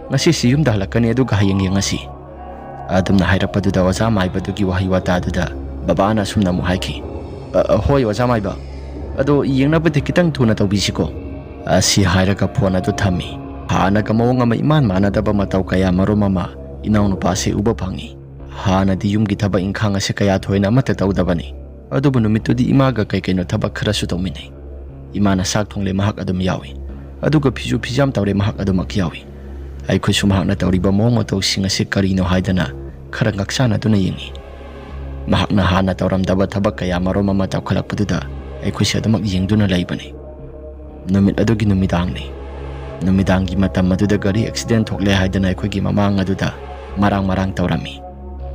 ꯉꯁꯤꯁꯤ ꯌꯨꯝꯗ ꯍꯜꯂꯛꯀꯅꯤ, ꯑꯗꯨꯒ ꯍꯌꯦꯡ ꯌꯦꯡꯉꯁꯤ꯫ ꯑꯗꯨꯝꯅ ꯍꯥꯏꯔꯛꯄꯗꯨꯗ ꯑꯣꯖꯥ ꯃꯥꯏꯕꯗꯨꯒꯤ ꯋꯥꯍꯩ ꯋꯥꯇꯥꯗꯨꯗ ꯕꯕꯥꯅ ꯑꯁꯨꯝꯅ ꯑꯃꯨꯛ ꯍꯥꯏꯈꯤ, "ꯑ, ꯑ, ꯍꯣꯏ ꯑꯣꯖꯥ ꯃꯥꯏꯕ, ꯑꯗꯣ ꯌꯦꯡꯅꯕꯗꯤ ꯈꯤꯇꯪ ꯊꯨꯅ ꯇꯧꯕꯤꯁꯤꯀꯣ"꯫ ꯑꯁꯤ ꯍꯥꯏꯔꯒ ꯐꯣꯟ ꯑꯗꯨ ꯊꯝꯃꯤ꯫ ꯍꯥꯟꯅꯒ ꯃꯑꯣꯡ ꯑꯃ ꯏꯃꯥꯟ ꯃꯥꯟꯅꯗꯕ ꯃꯇꯧ ꯀꯌꯥ ꯃꯔꯨꯝ ꯑꯃ ꯏꯅꯥꯎꯅꯨꯄꯥꯁꯤ ꯎꯕ ꯐꯪꯉꯤ꯫ ꯍꯥꯟꯅꯗꯤ ꯌꯨꯝꯒꯤ ꯊꯕꯛ ꯏꯪꯈꯥꯡ ꯑꯁꯤ ꯀꯌꯥ ꯊꯣꯏꯅ ꯑꯃꯠꯇ ꯇꯧꯗꯕꯅꯤ, ꯑꯗꯨꯕꯨ ꯅꯨꯃꯤꯠꯇꯨꯗꯤ ꯏꯃꯥꯒ ꯀꯩ ꯀꯩꯅꯣ ꯊꯕꯛ ꯈꯔꯁꯨ ꯇꯧꯃꯤꯟꯅꯩ꯫ ꯏꯃꯥꯅ ꯆꯥꯛ ꯊꯣꯡꯂꯦ, ꯃꯍꯥꯛ ꯑꯗꯨꯝ ꯌꯥꯎꯏ, ꯑꯗꯨꯒ ꯐꯤꯁꯨ ꯐꯤꯖꯥꯝ ꯇꯧꯔꯦ, ꯃꯍꯥꯛ ꯑꯗꯨꯃꯛ ꯌꯥꯎꯏ꯫ ꯑꯩꯈꯣꯏꯁꯨ ꯃꯍꯥꯛꯅ ꯇꯧꯔꯤꯕ ꯃꯑꯣꯡ ꯃꯇꯧꯁꯤꯡ ꯑꯁꯤ ꯀꯔꯤꯅꯣ ꯍꯥꯏꯗꯅ ꯈꯔ ꯉꯛꯁꯥꯟꯅꯗꯨꯅ ꯌꯦꯡꯏ꯫ ꯃꯍꯥꯛꯅ ꯍꯥꯟꯅ ꯇꯧꯔꯝꯗꯕ ꯊꯕꯛ ꯀꯌꯥ ꯃꯔꯨꯝ ꯑꯃ ꯇꯧꯈꯠꯂꯛꯄꯗꯨꯗ ꯑꯩꯈꯣꯏꯁꯦ ꯑꯗꯨꯃꯛ ꯌꯦꯡꯗꯨꯅ ꯂꯩꯕꯅꯤ꯫ ꯅꯨꯃꯤꯠ ꯑꯗꯨꯒꯤ ꯅꯨꯃꯤꯗꯥꯡꯅꯤ꯫ ꯅꯨꯃꯤꯗꯥꯡꯒꯤ ꯃꯇꯝ ꯑꯗꯨꯗ ꯒꯥꯔꯤ ꯑꯦꯛꯁꯤꯗꯦꯟ ꯊꯣꯛꯂꯦ ꯍꯥꯏꯗꯅ ꯑꯩꯈꯣꯏꯒꯤ ꯃꯃꯥꯡ ꯑꯗꯨꯗ ꯃꯔꯥꯡ ꯃꯔꯥꯡ ꯇꯧꯔꯝꯃꯤ꯫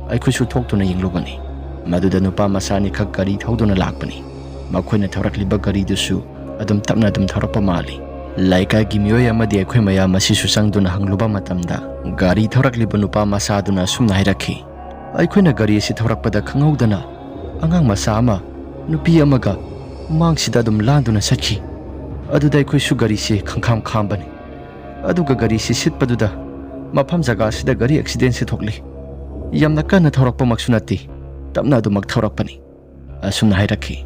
ꯑꯩꯈꯣꯏꯁꯨ ꯊꯣꯛꯇꯨꯅ ꯌꯦꯡꯂꯨꯕꯅꯤ꯫ ꯃꯗꯨꯗ ꯅꯨꯄꯥ ꯃꯆꯥ ꯑꯅꯤꯈꯛ ꯒꯥꯔꯤ ꯊꯧꯗꯨꯅ ꯂꯥꯛꯄꯅꯤ꯫ ꯃꯈꯣꯏꯅ ꯊꯧꯔꯛꯂꯤꯕ ꯒꯥꯔꯤꯗꯨꯁꯨ ꯑꯗꯨꯝ ꯇꯞꯅ ꯑꯗꯨꯝ ꯊꯧꯔꯛꯄ ꯃꯥꯜꯂꯤ꯫ ꯂꯩꯀꯥꯏꯒꯤ ꯃꯤꯑꯣꯏ ꯑꯃꯗꯤ ꯑꯩꯈꯣꯏ ꯃꯌꯥꯝ ꯑꯁꯤꯁꯨ ꯆꯪꯗꯨꯅ ꯍꯪꯂꯨꯕ ꯃꯇꯝꯗ, ꯒꯥꯔꯤ ꯊꯧꯔꯛꯂꯤꯕ ꯅꯨꯄꯥ ꯃꯆꯥꯗꯨꯅ ꯑꯁꯨꯝꯅ ꯍꯥꯏꯔꯛꯈꯤ, "ꯑꯩꯈꯣꯏꯅ ꯒꯥꯔꯤ ꯑꯁꯤ ꯊꯧꯔꯛꯄꯗ ꯈꯪꯍꯧꯗꯅ ꯑꯉꯥꯡ ꯃꯆꯥ ꯑꯃ, ꯅꯨꯄꯤ ꯑꯃꯒ ꯃꯥꯡꯁꯤꯗ ꯑꯗꯨꯝ ꯂꯥꯟꯗꯨꯅ ꯆꯠꯈꯤ꯫ ꯑꯗꯨꯗ ꯑꯩꯈꯣꯏꯁꯨ ꯒꯥꯔꯤꯁꯤ ꯈꯪꯈꯥꯝ ꯈꯥꯝꯕꯅꯤ꯫ ꯑꯗꯨꯒ ꯒꯥꯔꯤꯁꯤ ꯁꯤꯠꯄꯗꯨꯗ ꯃꯐꯝ ꯖꯒꯥꯁꯤꯗ ꯒꯥꯔꯤ ꯑꯦꯛꯁꯤꯗꯦꯟꯁꯤ ꯊꯣꯛꯂꯤ꯫ ꯌꯥꯝꯅ ꯀꯟꯅ ꯊꯧꯔꯛꯄꯃꯛꯁꯨ ꯅꯠꯇꯦ, ꯇꯞꯅ ꯑꯗꯨꯃꯛ ꯊꯧꯔꯛꯄꯅꯤ"꯫ ꯑꯁꯨꯝꯅ ꯍꯥꯏꯔꯛꯈꯤ꯫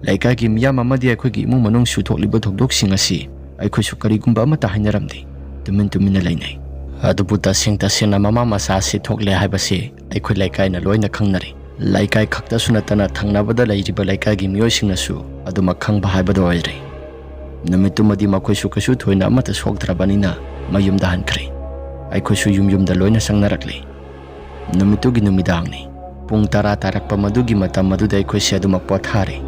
ꯂꯩꯀꯥꯏꯒꯤ ꯃꯤꯌꯥꯝ ꯑꯃꯗꯤ ꯑꯩꯈꯣꯏꯒꯤ ꯏꯃꯨꯡ ꯃꯅꯨꯡꯁꯨ ꯊꯣꯛꯂꯤꯕ ꯊꯧꯗꯣꯛꯁꯤꯡ ꯑꯁꯤ ꯑꯩꯈꯣꯏꯁꯨ ꯀꯔꯤꯒꯨꯝꯕ ꯑꯃꯠꯇ ꯍꯥꯏꯅꯔꯝꯗꯦ꯫ ꯇꯨꯃꯤꯟ ꯇꯨꯃꯤꯟꯅ ꯂꯩꯅꯩ꯫ ꯑꯗꯨꯕꯨ ꯇꯁꯦꯡ ꯇꯁꯦꯡꯅ ꯃꯃꯥ ꯃꯆꯥ ꯑꯁꯤ ꯊꯣꯛꯂꯦ ꯍꯥꯏꯕꯁꯤ ꯑꯩꯈꯣꯏ ꯂꯩꯀꯥꯏꯅ ꯂꯣꯏꯅ ꯈꯪꯅꯔꯤ꯫ ꯂꯩꯀꯥꯏ ꯈꯛꯇꯁꯨ ꯅꯠꯇꯅ ꯊꯪꯅꯕꯗ ꯂꯩꯔꯤꯕ ꯂꯩꯀꯥꯏꯒꯤ ꯃꯤꯑꯣꯏꯁꯤꯡꯅꯁꯨ ꯑꯗꯨꯃꯛ ꯈꯪꯕ ꯍꯥꯏꯕꯗꯨ ꯑꯣꯏꯔꯦ꯫ ꯅꯨꯃꯤꯠꯇꯨꯃꯗꯤ ꯃꯈꯣꯏꯁꯨ ꯀꯩꯁꯨ ꯊꯣꯏꯅ ꯑꯃꯠꯇ ꯁꯣꯛꯇ꯭ꯔꯕꯅꯤꯅ ꯃꯌꯨꯝꯗ ꯍꯟꯈ꯭ꯔꯦ꯫ ꯑꯩꯈꯣꯏꯁꯨ ꯌꯨꯝ ꯌꯨꯝꯗ ꯂꯣꯏꯅ ꯆꯪꯅꯔꯛꯂꯦ꯫ ꯅꯨꯃꯤꯠꯇꯨꯒꯤ ꯅꯨꯃꯤꯗꯥꯡꯅꯤ꯫ ꯄꯨꯡ ꯇꯔꯥ ꯇꯥꯔꯛꯄ ꯃꯗꯨꯒꯤ ꯃꯇꯝ ꯑꯗꯨꯗ ꯑꯩꯈꯣꯏꯁꯦ ꯑꯗꯨꯃꯛ ꯄꯣꯊꯥꯔꯦ꯫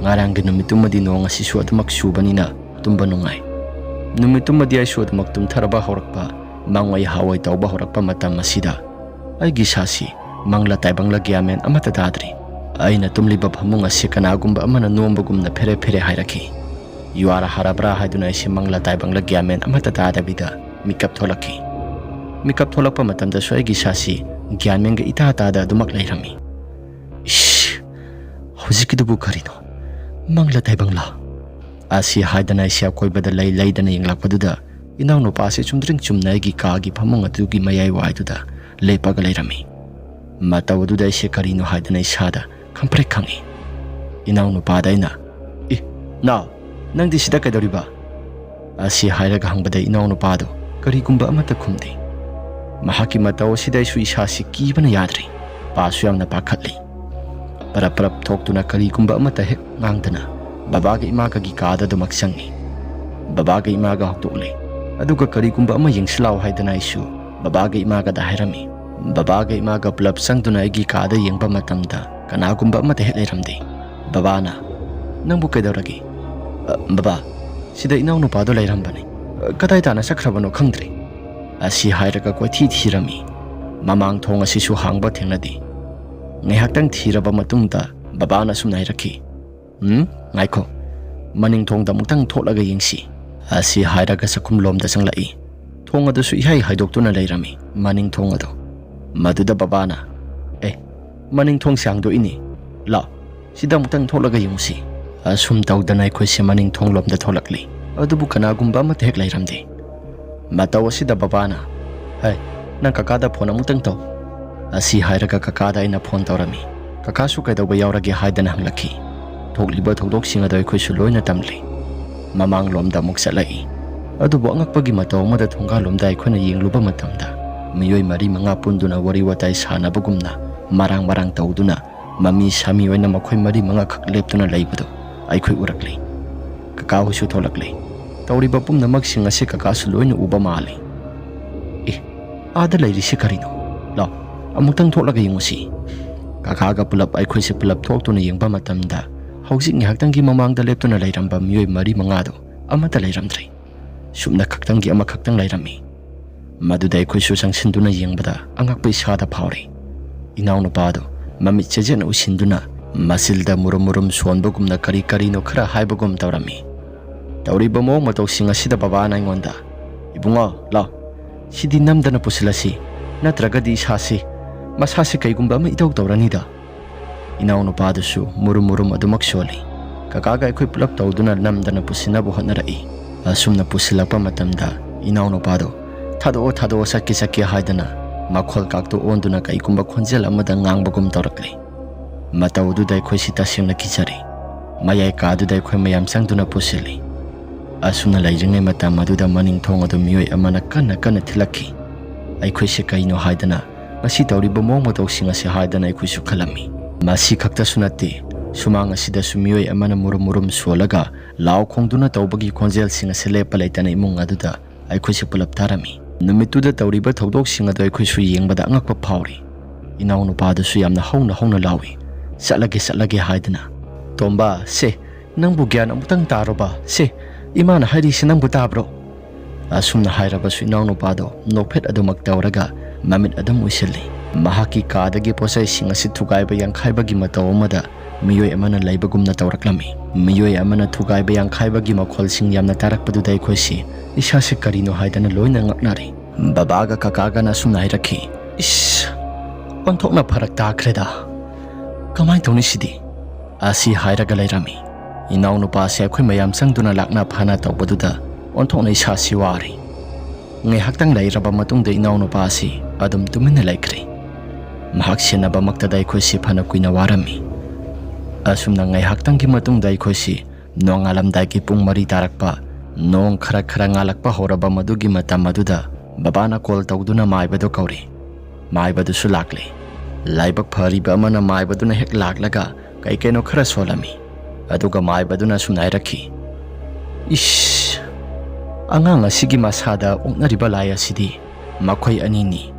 ꯉꯔꯥꯡꯒꯤ ꯅꯨꯃꯤꯠꯇꯨꯃꯗꯤ ꯅꯣꯡ ꯑꯁꯤꯁꯨ ꯑꯗꯨꯃꯛ ꯆꯨꯕꯅꯤꯅ ꯇꯨꯝꯕ ꯅꯨꯡꯉꯥꯏ꯫ ꯅꯨꯃꯤꯠꯇꯨꯃꯗꯤ ꯑꯩꯁꯨ ꯑꯗꯨꯃꯛ ꯇꯨꯝꯊꯔꯕ ꯍꯧꯔꯛꯄ, ꯃꯪꯑꯣꯏ ꯍꯥꯑꯣꯏ ꯇꯧꯕ ꯍꯧꯔꯛꯄ ꯃꯇꯝ ꯑꯁꯤꯗ ꯑꯩꯒꯤ ꯏꯁꯥꯁꯤ ꯃꯪꯂ ꯇꯥꯏꯕꯪꯂ ꯒ꯭ꯌꯥꯟ ꯃꯦꯟ ꯑꯃꯠꯇ ꯇꯥꯗ꯭ꯔꯤ꯫ ꯑꯩꯅ ꯇꯨꯝꯂꯤꯕ ꯐꯃꯨꯡ ꯑꯁꯤ ꯀꯅꯥꯒꯨꯝꯕ ꯑꯃꯅ ꯅꯣꯝꯕꯒꯨꯝꯅ ꯐꯦꯔꯦ ꯐꯦꯔꯦ ꯍꯥꯏꯔꯛꯈꯤ꯫ "ꯌꯨ ꯑꯥꯔ ꯍꯔꯕ꯭ꯔꯥ" ꯍꯥꯏꯗꯨꯅ ꯑꯩꯁꯦ ꯃꯪꯂ ꯇꯥꯏꯕꯪꯂ ꯒ꯭ꯌꯥꯟ ꯃꯦꯟ ꯑꯃꯠꯇ ꯇꯥꯗꯕꯤꯗ ꯃꯤꯀꯞ ꯊꯣꯛꯂꯛꯈꯤ꯫ ꯃꯤꯀꯞ ꯊꯣꯛꯂꯛꯄ ꯃꯇꯝꯗꯁꯨ ꯑꯩꯒꯤ ꯏꯁꯥꯁꯤ ꯒ꯭ꯌꯥꯟ ꯃꯦꯟꯒ ꯏꯇꯥ ꯇꯥꯗ ꯑꯗꯨꯃꯛ ꯂꯩꯔꯝꯃꯤ꯫ "ꯏꯁ, ꯍꯧꯖꯤꯛꯀꯤꯗꯨꯕꯨ ꯀꯔꯤꯅꯣ? ꯃꯪꯂ ꯇꯥꯏꯕꯪꯂ?" ꯑꯁꯤ ꯍꯥꯏꯗꯅ ꯑꯩꯁꯦ ꯑꯀꯣꯏꯕꯗ ꯂꯩ ꯂꯩꯗꯅ ꯌꯦꯡꯂꯛꯄꯗꯨꯗ ꯏꯅꯥꯎꯅꯨꯄꯥꯁꯦ ꯆꯨꯝꯗ꯭ꯔꯤꯡ ꯆꯨꯝꯅ ꯑꯩꯒꯤ ꯀꯥꯒꯤ ꯐꯃꯨꯡ ꯑꯗꯨꯒꯤ ꯃꯌꯥꯏ ꯋꯥꯏꯗꯨꯗ ꯂꯦꯞꯄꯒ ꯂꯩꯔꯝꯃꯤ꯫ ꯃꯇꯧ ꯑꯗꯨꯗ ꯑꯩꯁꯦ ꯀꯔꯤꯅꯣ ꯍꯥꯏꯗꯅ ꯏꯁꯥꯗ ꯈꯪꯄ꯭ꯔꯦꯛ ꯈꯪꯉꯤ꯫ ꯏꯅꯥꯎꯅꯨꯄꯥꯗ ꯑꯩꯅ, "ꯏ, ꯅꯥꯎ, ꯅꯪꯗꯤ ꯁꯤꯗ ꯀꯩꯗꯧꯔꯤꯕ?" ꯑꯁꯤ ꯍꯥꯏꯔꯒ ꯍꯪꯕꯗ ꯏꯅꯥꯎꯅꯨꯄꯥꯗꯨ ꯀꯔꯤꯒꯨꯝꯕ ꯑꯃꯠꯇ ꯈꯨꯝꯗꯦ꯫ ꯃꯍꯥꯛꯀꯤ ꯃꯇꯧ ꯑꯁꯤꯗ ꯑꯩꯁꯨ ꯏꯁꯥꯁꯤ ꯀꯤꯕꯅ ꯌꯥꯗ꯭ꯔꯦ꯫ ꯄꯥꯁꯨ ꯌꯥꯝꯅ ꯄꯥꯈꯠꯂꯤ꯫ ꯄꯔꯞ ꯄꯔꯞ ꯊꯣꯛꯇꯨꯅ ꯀꯔꯤꯒꯨꯝꯕ ꯑꯃꯠꯇ ꯍꯦꯛ ꯉꯥꯡꯗꯅ ꯕꯕꯥꯒ ꯏꯃꯥꯒꯒꯤ ꯀꯥꯗ ꯑꯗꯨꯃꯛ ꯆꯪꯉꯤ꯫ ꯕꯕꯥꯒ ꯏꯃꯥꯒ ꯍꯧꯗꯣꯛꯂꯦ꯫ ꯑꯗꯨꯒ ꯀꯔꯤꯒꯨꯝꯕ ꯑꯃ ꯌꯦꯡꯁꯤꯜꯂꯥꯎ ꯍꯥꯏꯗꯅ ꯑꯩꯁꯨ ꯕꯕꯥꯒ ꯏꯃꯥꯒꯗ ꯍꯥꯏꯔꯝꯃꯤ꯫ ꯕꯕꯥꯒ ꯏꯃꯥꯒ ꯄꯨꯂꯞ ꯆꯪꯗꯨꯅ ꯑꯩꯒꯤ ꯀꯥꯗ ꯌꯦꯡꯕ ꯃꯇꯝꯗ ꯀꯅꯥꯒꯨꯝꯕ ꯑꯃꯠꯇ ꯍꯦꯛ ꯂꯩꯔꯝꯗꯦ꯫ ꯕꯕꯥꯅ, "ꯅꯪꯕꯨ ꯀꯩꯗꯧꯔꯒꯦ?" "ꯑ, ꯕꯕꯥ, ꯁꯤꯗ ꯏꯅꯥꯎꯅꯨꯄꯥꯗꯣ ꯂꯩꯔꯝꯕꯅꯤ꯫ ꯑ, ꯀꯗꯥꯏ ꯇꯥꯅ ꯆꯠꯈ꯭ꯔꯕꯅꯣ ꯈꯪꯗ꯭ꯔꯦ," ꯑꯁꯤ ꯍꯥꯏꯔꯒ ꯀꯣꯏꯊꯤ ꯊꯤꯔꯝꯃꯤ꯫ ꯃꯃꯥꯡ ꯊꯣꯡ ꯑꯁꯤꯁꯨ ꯍꯥꯡꯕ ꯊꯦꯡꯅꯗꯦ꯫ ꯉꯥꯏꯍꯥꯛꯇꯪ ꯊꯤꯔꯕ ꯃꯇꯨꯡꯗ ꯕꯕꯥꯅ ꯁꯨꯝꯅ ꯍꯥꯏꯔꯛꯈꯤ, "ꯎꯝ, ꯉꯥꯏꯈꯣ, ꯃꯅꯤꯡ ꯊꯣꯡꯗ ꯑꯃꯨꯛꯇꯪ ꯊꯣꯛꯂꯒ ꯌꯦꯡꯁꯤ," ꯑꯁꯤ ꯍꯥꯏꯔꯒ ꯆꯥꯛꯈꯨꯝ ꯂꯣꯝꯗ ꯆꯪꯂꯛꯏ꯫ ꯊꯣꯡ ꯑꯗꯨꯁꯨ ꯏꯍꯥꯏ ꯍꯥꯏꯗꯣꯛꯇꯨꯅ ꯂꯩꯔꯝꯃꯤ, ꯃꯅꯤꯡ ꯊꯣꯡ ꯑꯗꯨ꯫ ꯃꯗꯨꯗ ꯕꯕꯥꯅ, "ꯑꯦ, ꯃꯅꯤꯡ ꯊꯣꯡꯁꯦ ꯍꯥꯡꯗꯣꯛꯏꯅꯦ, ꯂꯥꯎ, ꯁꯤꯗ ꯑꯃꯨꯛꯇꯪ ꯊꯣꯛꯂꯒ ꯌꯦꯡꯉꯨꯁꯤ꯫" ꯑꯁꯨꯝ ꯇꯧꯗꯅ ꯑꯩꯈꯣꯏꯁꯦ ꯃꯅꯤꯡ ꯊꯣꯡꯂꯣꯝꯗ ꯊꯣꯛꯂꯛꯂꯤ꯫ ꯑꯗꯨꯕꯨ ꯀꯅꯥꯒꯨꯝꯕ ꯑꯃꯠꯇ ꯍꯦꯛ ꯂꯩꯔꯝꯗꯦ꯫ ꯃꯇꯧ ꯑꯁꯤꯗ ꯕꯕꯥꯅ, "ꯍꯩ, ꯅꯪ ꯀꯀꯥꯗ ꯐꯣꯟ ꯑꯃꯨꯛꯇꯪ ꯇꯧ," ꯑꯁꯤ ꯍꯥꯏꯔꯒ ꯀꯀꯥꯗ ꯑꯩꯅ ꯐꯣꯟ ꯇꯧꯔꯝꯃꯤ꯫ ꯀꯀꯥꯁꯨ ꯀꯩꯗꯧꯕ ꯌꯥꯎꯔꯒꯦ ꯍꯥꯏꯗꯅ ꯍꯪꯂꯛꯈꯤ꯫ ꯊꯣꯛꯂꯤꯕ ꯊꯧꯗꯣꯛꯁꯤꯡ ꯑꯗꯨ ꯑꯩꯈꯣꯏꯁꯨ ꯂꯣꯏꯅ ꯇꯝꯂꯤ꯫ ꯃꯃꯥꯡꯂꯣꯝꯗ ꯑꯃꯨꯛ ꯆꯠꯂꯛꯏ꯫ ꯑꯗꯨꯕꯨ ꯑꯉꯛꯄꯒꯤ ꯃꯇꯧ ꯑꯃꯗ ꯊꯣꯡꯒꯥꯜꯂꯣꯝꯗ ꯑꯩꯈꯣꯏꯅ ꯌꯦꯡꯂꯨꯕ ꯃꯇꯝꯗ ꯃꯤꯑꯣꯏ ꯃꯔꯤ ꯃꯉꯥ ꯄꯨꯟꯗꯨꯅ ꯋꯥꯔꯤ ꯋꯥꯇꯥꯏ ꯁꯥꯟꯅꯕꯒꯨꯝꯅ ꯃꯔꯥꯡ ꯃꯔꯥꯡ ꯇꯧꯗꯨꯅ ꯃꯃꯤ ꯁꯥꯃꯤ ꯑꯣꯏꯅ ꯃꯈꯣꯏ ꯃꯔꯤ ꯃꯉꯥꯈꯛ ꯂꯦꯞꯇꯨꯅ ꯂꯩꯕꯗꯨ ꯑꯩꯈꯣꯏ ꯎꯔꯛꯂꯤ꯫ ꯀꯀꯥ ꯍꯣꯏꯁꯨ ꯊꯣꯛꯂꯛꯂꯤ꯫ ꯇꯧꯔꯤꯕ ꯄꯨꯝꯅꯃꯛꯁꯤꯡ ꯑꯁꯤ ꯀꯀꯥꯁꯨ ꯂꯣꯏꯅ ꯎꯕ ꯃꯥꯜꯂꯤ꯫ "ꯑꯦ, ꯑꯥꯗ ꯂꯩꯔꯤꯁꯤ ꯀꯔꯤꯅꯣ? ꯂꯥꯎ, ꯑꯃꯨꯛꯇꯪ ꯊꯣꯛꯂꯒ ꯌꯦꯡꯉꯨꯁꯤ꯫" ꯀꯀꯥꯒ ꯄꯨꯂꯞ ꯑꯩꯈꯣꯏꯁꯦ ꯄꯨꯂꯞ ꯊꯣꯛꯇꯨꯅ ꯌꯦꯡꯕ ꯃꯇꯝꯗ ꯍꯧꯖꯤꯛ ꯉꯥꯏꯍꯥꯛꯇꯪꯒꯤ ꯃꯃꯥꯡꯗ ꯂꯦꯞꯇꯨꯅ ꯂꯩꯔꯝꯕ ꯃꯤꯑꯣꯏ ꯃꯔꯤ ꯃꯉꯥꯗꯨ ꯑꯃꯠꯇ ꯂꯩꯔꯝꯗ꯭ꯔꯦ꯫ ꯁꯨꯞꯅ ꯈꯛꯇꯪꯒꯤ ꯑꯃꯈꯛꯇꯪ ꯂꯩꯔꯝꯃꯤ꯫ ꯃꯗꯨꯗ ꯑꯩꯈꯣꯏꯁꯨ ꯆꯪꯁꯤꯟꯗꯨꯅ ꯌꯦꯡꯕꯗ ꯑꯉꯛꯄ ꯏꯁꯥꯗ ꯐꯥꯎꯔꯤ꯫ ꯏꯅꯥꯎꯅꯨꯄꯥꯗꯨ ꯃꯃꯤꯠ ꯆꯦꯖꯦꯠꯅ ꯎꯏꯁꯤꯟꯗꯨꯅ ꯃꯆꯤꯜꯗ ꯃꯨꯔꯨꯝ ꯃꯨꯔꯨꯝ ꯁꯣꯟꯕꯒꯨꯝꯅ ꯀꯔꯤ ꯀꯔꯤꯅꯣ ꯈꯔ ꯍꯥꯏꯕꯒꯨꯝ ꯇꯧꯔꯝꯃꯤ꯫ ꯇꯧꯔꯤꯕ ꯃꯑꯣꯡ ꯃꯇꯧꯁꯤꯡ ꯑꯁꯤꯗ ꯕꯕꯥꯅ ꯑꯩꯉꯣꯟꯗ, "ꯏꯕꯨꯡꯉꯣ, ꯂꯥꯎ, ꯁꯤꯗꯤ ꯅꯝꯗꯅ ꯄꯨꯁꯤꯜꯂꯁꯤ, ꯅꯠꯇ꯭ꯔꯒꯗꯤ ꯏꯁꯥꯁꯤ, ꯃꯁꯥꯁꯤ ꯀꯩꯒꯨꯝꯕ ꯑꯃ ꯏꯇꯧ ꯇꯧꯔꯅꯤꯗ꯫" ꯏꯅꯥꯎꯅꯨꯄꯥꯗꯨꯁꯨ ꯃꯨꯔꯨꯝ ꯃꯨꯔꯨꯝ ꯑꯗꯨꯃꯛ ꯁꯣꯜꯂꯤ꯫ ꯀꯀꯥꯒ ꯑꯩꯈꯣꯏ ꯄꯨꯂꯞ ꯇꯧꯗꯨꯅ ꯅꯝꯗꯅ ꯄꯨꯁꯤꯟꯅꯕ ꯍꯣꯠꯅꯔꯛꯏ꯫ ꯑꯁꯨꯝꯅ ꯄꯨꯁꯤꯜꯂꯛꯄ ꯃꯇꯝꯗ ꯏꯅꯥꯎꯅꯨꯄꯥꯗꯣ "ꯊꯥꯗꯣꯛꯑꯣ, ꯊꯥꯗꯣꯛꯑꯣ, ꯆꯠꯀꯦ, ꯆꯠꯀꯦ" ꯍꯥꯏꯗꯅ ꯃꯈꯣꯜ ꯀꯥꯛꯇꯨ ꯑꯣꯟꯗꯨꯅ ꯀꯩꯒꯨꯝꯕ ꯈꯣꯟꯖꯦꯜ ꯑꯃꯗ ꯉꯥꯡꯕꯒꯨꯝ ꯇꯧꯔꯛꯂꯤ꯫ ꯃꯇꯧ ꯑꯗꯨꯗ ꯑꯩꯈꯣꯏꯁꯤ ꯇꯁꯦꯡꯅ ꯀꯤꯖꯔꯦ꯫ ꯃꯌꯥꯏ ꯀꯥꯗꯨꯗ ꯑꯩꯈꯣꯏ ꯃꯌꯥꯝ ꯆꯪꯗꯨꯅ ꯄꯨꯁꯤꯜꯂꯤ꯫ ꯑꯁꯨꯝꯅ ꯂꯩꯔꯤꯉꯩ ꯃꯇꯝ ꯑꯗꯨꯗ ꯃꯅꯤꯡ ꯊꯣꯡ ꯑꯗꯨ ꯃꯤꯑꯣꯏ ꯑꯃꯅ ꯀꯟꯅ ꯀꯟꯅ ꯊꯤꯜꯂꯛꯈꯤ꯫ ꯑꯩꯈꯣꯏꯁꯦ ꯀꯩꯅꯣ ꯍꯥꯏꯗꯅ ꯃꯁꯤ ꯇꯧꯔꯤꯕ ꯃꯑꯣꯡ ꯃꯇꯧꯁꯤꯡ ꯑꯁꯤ ꯍꯥꯏꯗꯅ ꯑꯩꯈꯣꯏꯁꯨ ꯈꯜꯂꯝꯃꯤ꯫ ꯃꯁꯤ ꯈꯛꯇꯁꯨ ꯅꯠꯇꯦ, ꯁꯨꯃꯥꯡ ꯑꯁꯤꯗꯁꯨ ꯃꯤꯑꯣꯏ ꯑꯃꯅ ꯃꯨꯔꯨꯝ ꯃꯨꯔꯨꯝ ꯁꯣꯜꯂꯒ ꯂꯥꯎ ꯈꯣꯡꯗꯨꯅ ꯇꯧꯕꯒꯤ ꯈꯣꯟꯖꯦꯜꯁꯤꯡ ꯑꯁꯤ ꯂꯦꯞꯄ ꯂꯩꯇꯅ ꯏꯃꯨꯡ ꯑꯗꯨꯗ ꯑꯩꯈꯣꯏꯁꯦ ꯄꯨꯂꯞ ꯇꯥꯔꯝꯃꯤ꯫ ꯅꯨꯃꯤꯠꯇꯨꯗ ꯇꯧꯔꯤꯕ ꯊꯧꯗꯣꯛꯁꯤꯡ ꯑꯗꯨ ꯑꯩꯈꯣꯏꯁꯨ ꯌꯦꯡꯕꯗ ꯑꯉꯛꯄ ꯐꯥꯎꯔꯤ꯫ ꯏꯅꯥꯎꯅꯨꯄꯥꯗꯨꯁꯨ ꯌꯥꯝꯅ ꯍꯧꯅ ꯍꯧꯅ ꯂꯥꯎꯏ, "ꯆꯠꯂꯒꯦ, ꯆꯠꯂꯒꯦ" ꯍꯥꯏꯗꯅ꯫ "ꯇꯣꯝꯕ, ꯁꯦ, ꯅꯪꯕꯨ ꯒ꯭ꯌꯥꯟ ꯑꯃꯨꯛꯇꯪ ꯇꯥꯔꯣꯕ, ꯁꯦ, ꯏꯃꯥꯅ ꯍꯥꯏꯔꯤꯁꯤ ꯅꯪꯕꯨ ꯇꯥꯕ꯭ꯔꯣ?" ꯑꯁꯨꯝꯅ ꯍꯥꯏꯔꯕꯁꯨ ꯏꯅꯥꯎꯅꯨꯄꯥꯗꯣ ꯅꯣꯛꯐꯦꯠ ꯑꯗꯨꯃꯛ ꯇꯧꯔꯒ ꯃꯃꯤꯠ ꯑꯗꯨꯝ ꯎꯏꯁꯤꯜꯂꯤ꯫ ꯃꯍꯥꯛꯀꯤ ꯀꯥꯗꯒꯤ ꯄꯣꯠꯆꯩꯁꯤꯡ ꯑꯁꯤ ꯊꯨꯒꯥꯏꯕ ꯌꯥꯡꯈꯥꯏꯕꯒꯤ ꯃꯇꯧ ꯑꯃꯗ ꯃꯤꯑꯣꯏ ꯑꯃꯅ ꯂꯩꯕꯒꯨꯝꯅ ꯇꯧꯔꯛꯂꯝꯃꯤ꯫ ꯃꯤꯑꯣꯏ ꯑꯃꯅ ꯊꯨꯒꯥꯏꯕ ꯌꯥꯡꯈꯥꯏꯕꯒꯤ ꯃꯈꯣꯜꯁꯤꯡ ꯌꯥꯝꯅ ꯇꯥꯔꯛꯄꯗꯨꯗ ꯑꯩꯈꯣꯏꯁꯤ ꯏꯁꯥꯁꯤ ꯀꯔꯤꯅꯣ ꯍꯥꯏꯗꯅ ꯂꯣꯏꯅ ꯉꯛꯅꯔꯦ꯫ ꯕꯕꯥꯒ ꯀꯀꯥꯒꯅ ꯑꯁꯨꯝꯅ ꯍꯥꯏꯔꯛꯈꯤ, "ꯏꯁ, ꯑꯣꯟꯊꯣꯛꯅ ꯐꯔꯛ ꯇꯥꯈ꯭ꯔꯦꯗ꯫ ꯀꯃꯥꯏꯅ ꯇꯧꯅꯤ ꯁꯤꯗꯤ?" ꯑꯁꯤ ꯍꯥꯏꯔꯒ ꯂꯩꯔꯝꯃꯤ꯫ ꯏꯅꯥꯎꯅꯨꯄꯥꯁꯦ ꯑꯩꯈꯣꯏ ꯃꯌꯥꯝ ꯆꯪꯗꯨꯅ ꯂꯥꯛꯅ ꯐꯥꯅ ꯇꯧꯕꯗꯨꯗ ꯑꯣꯟꯊꯣꯛꯅ ꯏꯁꯥꯁꯤ ꯋꯥꯔꯦ꯫ ꯉꯥꯏꯍꯥꯛꯇꯪ ꯂꯩꯔꯕ ꯃꯇꯨꯡꯗ ꯏꯅꯥꯎꯅꯨꯄꯥ ꯑꯁꯤ ꯑꯗꯨꯝ ꯇꯨꯃꯤꯟꯅ ꯂꯩꯈ꯭ꯔꯦ꯫ ꯃꯍꯥꯛ ꯁꯦꯟꯅꯕꯃꯛꯇꯗ ꯑꯩꯈꯣꯏꯁꯤ ꯐꯅ ꯀꯨꯏꯅ ꯋꯥꯔꯝꯃꯤ꯫ ꯑꯁꯨꯝꯅ ꯉꯥꯏꯍꯥꯛꯇꯪꯒꯤ ꯃꯇꯨꯡꯗ ꯑꯩꯈꯣꯏꯁꯤ ꯅꯣꯡꯉꯥꯜꯂꯝꯗꯥꯏꯒꯤ ꯄꯨꯡ ꯃꯔꯤ ꯇꯥꯔꯛꯄ, ꯅꯣꯡ ꯈꯔ ꯈꯔ ꯉꯥꯜꯂꯛꯄ ꯍꯧꯔꯕ ꯃꯗꯨꯒꯤ ꯃꯇꯝ ꯑꯗꯨꯗ ꯕꯕꯥꯅ ꯀꯣꯜ ꯇꯧꯗꯨꯅ ꯃꯥꯏꯕꯗꯨ ꯀꯧꯔꯤ꯫ ꯃꯥꯏꯕꯗꯨꯁꯨ ꯂꯥꯛꯂꯦ꯫ ꯂꯥꯏꯕꯛ ꯐꯔꯤꯕ ꯑꯃꯅ ꯃꯥꯏꯕꯗꯨꯅ ꯍꯦꯛ ꯂꯥꯛꯂꯒ ꯀꯩ ꯀꯩꯅꯣ ꯈꯔ ꯁꯣꯜꯂꯝꯃꯤ꯫ ꯑꯗꯨꯒ ꯃꯥꯏꯕꯗꯨꯅ ꯑꯁꯨꯝꯅ ꯍꯥꯏꯔꯛꯈꯤ, "ꯏꯁ, ꯑꯉꯥꯡ ꯑꯁꯤꯒꯤ ꯃꯁꯥꯗ ꯑꯣꯛꯅꯔꯤꯕ ꯂꯥꯏ ꯑꯁꯤꯗꯤ ꯃꯈꯣꯏ ꯑꯅꯤꯅꯤ꯫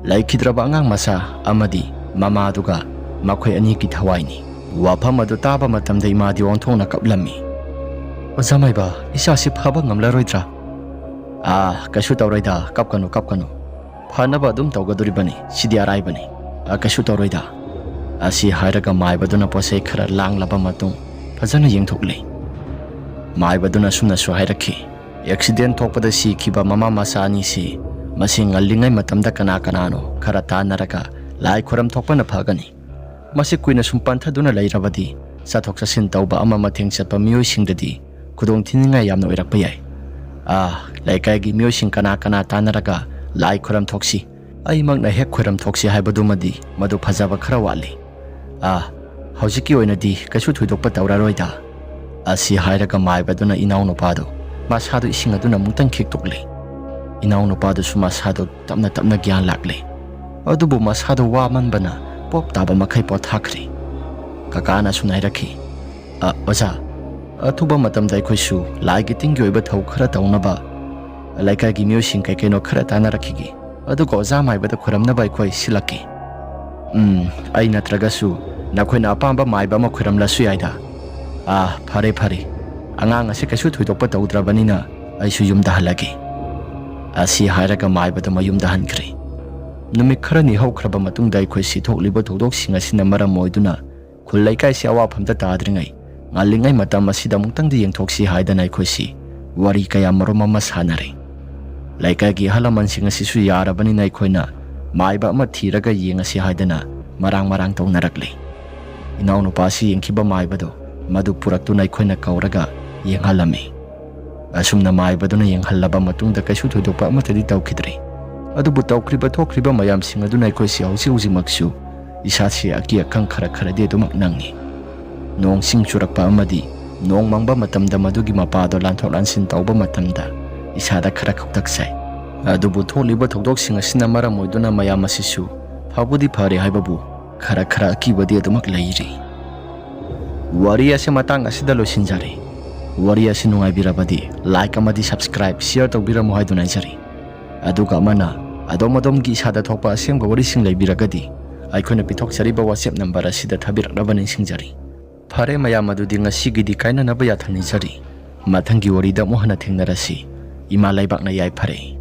ꯂꯩꯈꯤꯗ꯭ꯔꯕ ꯑꯉꯥꯡ ꯃꯆꯥ ꯑꯃꯗꯤ ꯃꯃꯥꯗꯨꯒ ꯃꯈꯣꯏ ꯑꯅꯤꯒꯤ ꯊꯋꯥꯏꯅꯤ꯫" ꯋꯥꯐꯝ ꯑꯗꯨ ꯇꯥꯕ ꯃꯇꯝꯗ ꯏꯃꯥꯗꯤ ꯑꯣꯟꯊꯣꯛꯅ ꯀꯞꯂꯝꯃꯤ꯫ "ꯑꯣꯖꯥ ꯃꯥꯏꯕ, ꯏꯆꯥꯁꯤ ꯐꯕ ꯉꯝꯂꯔꯣꯏꯗ꯭ꯔꯥ?" "ꯑꯥ, ꯀꯩꯁꯨ ꯇꯧꯔꯣꯏꯗ, ꯀꯞꯀꯅꯨ, ꯀꯞꯀꯅꯨ꯫ ꯐꯅꯕ ꯑꯗꯨꯝ ꯇꯧꯒꯗꯣꯔꯤꯕꯅꯤ, ꯁꯤꯗꯤ ꯑꯔꯥꯏꯕꯅꯤ꯫ ꯑꯥ, ꯀꯩꯁꯨ ꯇꯧꯔꯣꯏꯗ꯫" ꯑꯁꯤ ꯍꯥꯏꯔꯒ ꯃꯥꯏꯕꯗꯨꯅ ꯄꯣꯠꯆꯩ ꯈꯔ ꯂꯥꯡꯂꯕ ꯃꯇꯨꯡ ꯐꯖꯅ ꯌꯦꯡꯊꯣꯛꯂꯤ꯫ ꯃꯥꯏꯕꯗꯨꯅ ꯑꯁꯨꯝꯅꯁꯨ ꯍꯥꯏꯔꯛꯈꯤ, "ꯑꯦꯛꯁꯤꯗꯦꯟ ꯊꯣꯛꯄꯗ ꯁꯤꯈꯤꯕ ꯃꯃꯥ ꯃꯆꯥ ꯑꯅꯤꯁꯤ ꯃꯁꯤ ꯉꯜꯂꯤꯉꯩ ꯃꯇꯝꯗ ꯀꯅꯥ ꯀꯅꯥꯅꯣ ꯈꯔ ꯇꯥꯟꯅꯔꯒ ꯂꯥꯏ ꯈꯨꯔꯝ ꯊꯣꯛꯄꯅ ꯐꯒꯅꯤ꯫ ꯃꯁꯤ ꯀꯨꯏꯅ ꯁꯨꯝ ꯄꯟꯊꯗꯨꯅ ꯂꯩꯔꯕꯗꯤ ꯆꯠꯊꯣꯛ ꯆꯠꯁꯤꯟ ꯇꯧꯕ ꯑꯃ ꯃꯊꯦꯡ ꯆꯠꯄ ꯃꯤꯑꯣꯏꯁꯤꯡꯗꯗꯤ ꯈꯨꯗꯣꯡ ꯊꯤꯅꯤꯡꯉꯥꯏ ꯌꯥꯝꯅ ꯑꯣꯏꯔꯛꯄ ꯌꯥꯏ꯫ "ꯑꯥ, ꯂꯩꯀꯥꯏꯒꯤ ꯃꯤꯑꯣꯏꯁꯤꯡ ꯀꯅꯥ ꯀꯅꯥ ꯇꯥꯟꯅꯔꯒ ꯂꯥꯏ ꯈꯣꯏꯔꯝ ꯊꯣꯛꯁꯤ꯫ ꯑꯩꯃꯛꯅ ꯍꯦꯛ ꯈꯣꯏꯔꯝ ꯊꯣꯛꯁꯤ ꯍꯥꯏꯕꯗꯨꯃꯗꯤ ꯃꯗꯨ ꯐꯖꯕ ꯈꯔ ꯋꯥꯠꯂꯤ꯫ ꯑꯥ, ꯍꯧꯖꯤꯛꯀꯤ ꯑꯣꯏꯅꯗꯤ ꯀꯩꯁꯨ ꯊꯣꯏꯗꯣꯛꯄ ꯇꯧꯔꯔꯣꯏꯗ"꯫ ꯑꯁꯤ ꯍꯥꯏꯔꯒ ꯃꯥꯏꯕꯗꯨꯅ ꯏꯅꯥꯎꯅꯨꯄꯥꯗꯨ ꯃꯁꯥꯗꯨ ꯏꯁꯤꯡ ꯑꯗꯨꯅ ꯑꯃꯨꯛꯇꯪ ꯈꯤꯛꯇꯣꯛꯂꯦ꯫ ꯏꯅꯥꯎꯅꯨꯄꯥꯗꯨꯁꯨ ꯃꯁꯥꯗꯨ ꯇꯞꯅ ꯇꯞꯅ ꯒ꯭ꯌꯥꯟ ꯂꯥꯛꯂꯦ꯫ ꯑꯗꯨꯕꯨ ꯃꯁꯥꯗꯨ ꯋꯥꯃꯟꯕꯅ ꯄꯣꯞ ꯇꯥꯕ ꯃꯈꯩ ꯄꯣꯊꯥꯈ꯭ꯔꯦ꯫ ꯀꯀꯥꯅ ꯁꯨꯝ ꯍꯥꯏꯔꯛꯈꯤ, "ꯑ, ꯑꯣꯖꯥ, ꯑꯊꯨꯕ ꯃꯇꯝꯗ ꯑꯩꯈꯣꯏꯁꯨ ꯂꯥꯏꯒꯤ ꯇꯤꯟꯒꯤ ꯑꯣꯏꯕ ꯊꯧ ꯈꯔ ꯇꯧꯅꯕ ꯂꯩꯀꯥꯏꯒꯤ ꯃꯤꯑꯣꯏꯁꯤꯡ ꯀꯩ ꯀꯩꯅꯣ ꯈꯔ ꯇꯥꯟꯅꯔꯛꯈꯤꯒꯦ꯫ ꯑꯗꯨꯒ ꯑꯣꯖꯥ ꯃꯥꯏꯕꯗ ꯈꯣꯏꯔꯝꯅꯕ ꯑꯩꯈꯣꯏ ꯁꯤꯜꯂꯛꯀꯦ꯫ ꯎꯝ, ꯑꯩ ꯅꯠꯇ꯭ꯔꯒꯁꯨ ꯅꯈꯣꯏꯅ ꯑꯄꯥꯝꯕ ꯃꯥꯏꯕ ꯑꯃ ꯈꯣꯏꯔꯝꯂꯁꯨ ꯌꯥꯏꯗ"꯫ "ꯑꯥ, ꯐꯔꯦ, ꯐꯔꯦ꯫ ꯑꯉꯥꯡ ꯑꯁꯤ ꯀꯩꯁꯨ ꯊꯣꯏꯗꯣꯛꯄ ꯇꯧꯗ꯭ꯔꯕꯅꯤꯅ ꯑꯩꯁꯨ ꯌꯨꯝꯗ ꯍꯜꯂꯒꯦ"꯫ ꯑꯁꯤ ꯍꯥꯏꯔꯒ ꯃꯥꯏꯕꯗꯨ ꯃꯌꯨꯝꯗ ꯍꯟꯈ꯭ꯔꯦ꯫ ꯅꯨꯃꯤꯠ ꯈꯔꯅꯤ ꯍꯧꯈ꯭ꯔꯕ ꯃꯇꯨꯡꯗ ꯑꯩꯈꯣꯏꯁꯤ ꯊꯣꯛꯂꯤꯕ ꯊꯧꯗꯣꯛꯁꯤꯡ ꯑꯁꯤꯅ ꯃꯔꯝ ꯑꯣꯏꯗꯨꯅ ꯈꯨꯜ ꯂꯩꯀꯥꯏꯁꯤ ꯑꯋꯥꯐꯝꯗ ꯇꯥꯗ꯭ꯔꯤꯉꯩ, ꯉꯜꯂꯤꯉꯩ ꯃꯇꯝ ꯑꯁꯤꯗ ꯑꯃꯨꯛꯇꯪꯗꯤ ꯌꯦꯡꯊꯣꯛꯁꯤ ꯍꯥꯏꯗꯅ ꯑꯩꯈꯣꯏꯁꯤ ꯋꯥꯔꯤ ꯀꯌꯥ ꯃꯔꯨꯝ ꯑꯃ ꯁꯥꯟꯅꯔꯦ꯫ ꯂꯩꯀꯥꯏꯒꯤ ꯑꯍꯜ ꯂꯃꯟꯁꯤꯡ ꯑꯁꯤꯁꯨ ꯌꯥꯔꯕꯅꯤꯅ ꯑꯩꯈꯣꯏꯅ ꯃꯥꯏꯕ ꯑꯃ ꯊꯤꯔꯒ ꯌꯦꯡꯉꯁꯤ ꯍꯥꯏꯗꯅ ꯃꯔꯥꯡ ꯃꯔꯥꯡ ꯇꯧꯅꯔꯛꯂꯦ꯫ ꯏꯅꯥꯎꯅꯨꯄꯥ ꯑꯁꯤ ꯌꯦꯡꯈꯤꯕ ꯃꯥꯏꯕꯗꯣ ꯃꯗꯨ ꯄꯨꯔꯛꯇꯨꯅ ꯑꯩꯈꯣꯏꯅ ꯀꯧꯔꯒ ꯌꯦꯡꯍꯜꯂꯝꯃꯤ꯫ ꯑꯁꯨꯝꯅ ꯃꯥꯏꯕꯗꯨꯅ ꯌꯦꯡꯍꯜꯂꯕ ꯃꯇꯨꯡꯗ ꯀꯩꯁꯨ ꯊꯣꯏꯗꯣꯛꯄ ꯑꯃꯠꯇꯗꯤ ꯇꯧꯈꯤꯗ꯭ꯔꯦ꯫ ꯑꯗꯨꯕꯨ ꯇꯧꯈ꯭ꯔꯤꯕ ꯊꯣꯛꯈ꯭ꯔꯤꯕ ꯃꯌꯥꯝꯁꯤꯡ ꯑꯗꯨꯅ ꯑꯩꯈꯣꯏꯁꯤ ꯍꯧꯖꯤꯛ ꯍꯧꯖꯤꯛꯃꯛꯁꯨ ꯏꯁꯥꯁꯤ ꯑꯀꯤ ꯑꯈꯪ ꯈꯔ ꯈꯔꯗꯤ ꯑꯗꯨꯃꯛ ꯅꯪꯉꯤ꯫ ꯅꯣꯡ ꯁꯤꯡ ꯆꯨꯔꯛꯄ ꯑꯃꯗꯤ ꯅꯣꯡ ꯃꯪꯕ ꯃꯇꯝꯗ ꯃꯗꯨꯒꯤ ꯃꯄꯥꯗꯣ ꯂꯥꯟꯊꯣꯛ ꯂꯥꯟꯁꯤꯟ ꯇꯧꯕ ꯃꯇꯝꯗ ꯏꯁꯥꯗ ꯈꯔ ꯈꯛꯇꯛ ꯁꯥꯏ꯫ ꯑꯗꯨꯕꯨ ꯊꯣꯛꯂꯤꯕ ꯊꯧꯗꯣꯛꯁꯤꯡ ꯑꯁꯤꯅ ꯃꯔꯝ ꯑꯣꯏꯗꯨꯅ ꯃꯌꯥꯝ ꯑꯁꯤꯁꯨ ꯐꯕꯨꯗꯤ ꯐꯔꯦ ꯍꯥꯏꯕꯕꯨ ꯈꯔ ꯈꯔ ꯑꯀꯤꯕꯗꯤ ꯑꯗꯨꯃꯛ ꯂꯩꯔꯤ꯫ ꯋꯥꯔꯤ ꯑꯁꯤ ꯃꯇꯥꯡ ꯑꯁꯤꯗ ꯂꯣꯏꯁꯤꯟꯖꯔꯦ꯫ ꯋꯥꯔꯤ ꯑꯁꯤ ꯅꯨꯡꯉꯥꯏꯕꯤꯔꯕꯗꯤ like ꯑꯃꯗꯤ subscribe, share ꯇꯧꯕꯤꯔꯝꯃꯨ ꯍꯥꯏꯗꯨꯅ ꯍꯥꯏꯖꯔꯤ꯫ ꯑꯗꯨꯒ ꯑꯃꯅ ꯑꯗꯣꯝ ꯑꯗꯣꯝꯒꯤ ꯏꯁꯥꯗ ꯊꯣꯛꯄ ꯑꯁꯦꯡꯕ ꯋꯥꯔꯤꯁꯤꯡ ꯂꯩꯕꯤꯔꯒꯗꯤ ꯑꯩꯈꯣꯏꯅ ꯄꯤꯊꯣꯛꯆꯔꯤꯕ WhatsApp number ꯑꯁꯤꯗ ꯊꯥꯕꯤꯔꯛꯅꯕ ꯅꯤꯡꯁꯤꯡꯖꯔꯤ꯫ ꯐꯔꯦ ꯃꯌꯥꯝ, ꯑꯗꯨꯗꯤ ꯉꯁꯤꯒꯤꯗꯤ ꯀꯥꯏꯅꯅꯕ ꯌꯥꯊꯪ ꯅꯤꯖꯔꯤ꯫ ꯃꯊꯪꯒꯤ ꯋꯥꯔꯤꯗ ꯑꯃꯨꯛ ꯍꯟꯅ ꯊꯦꯡꯅꯔꯁꯤ꯫ ꯏꯃꯥ ꯂꯩꯕꯥꯛꯅ ꯌꯥꯏꯐꯔꯦ꯫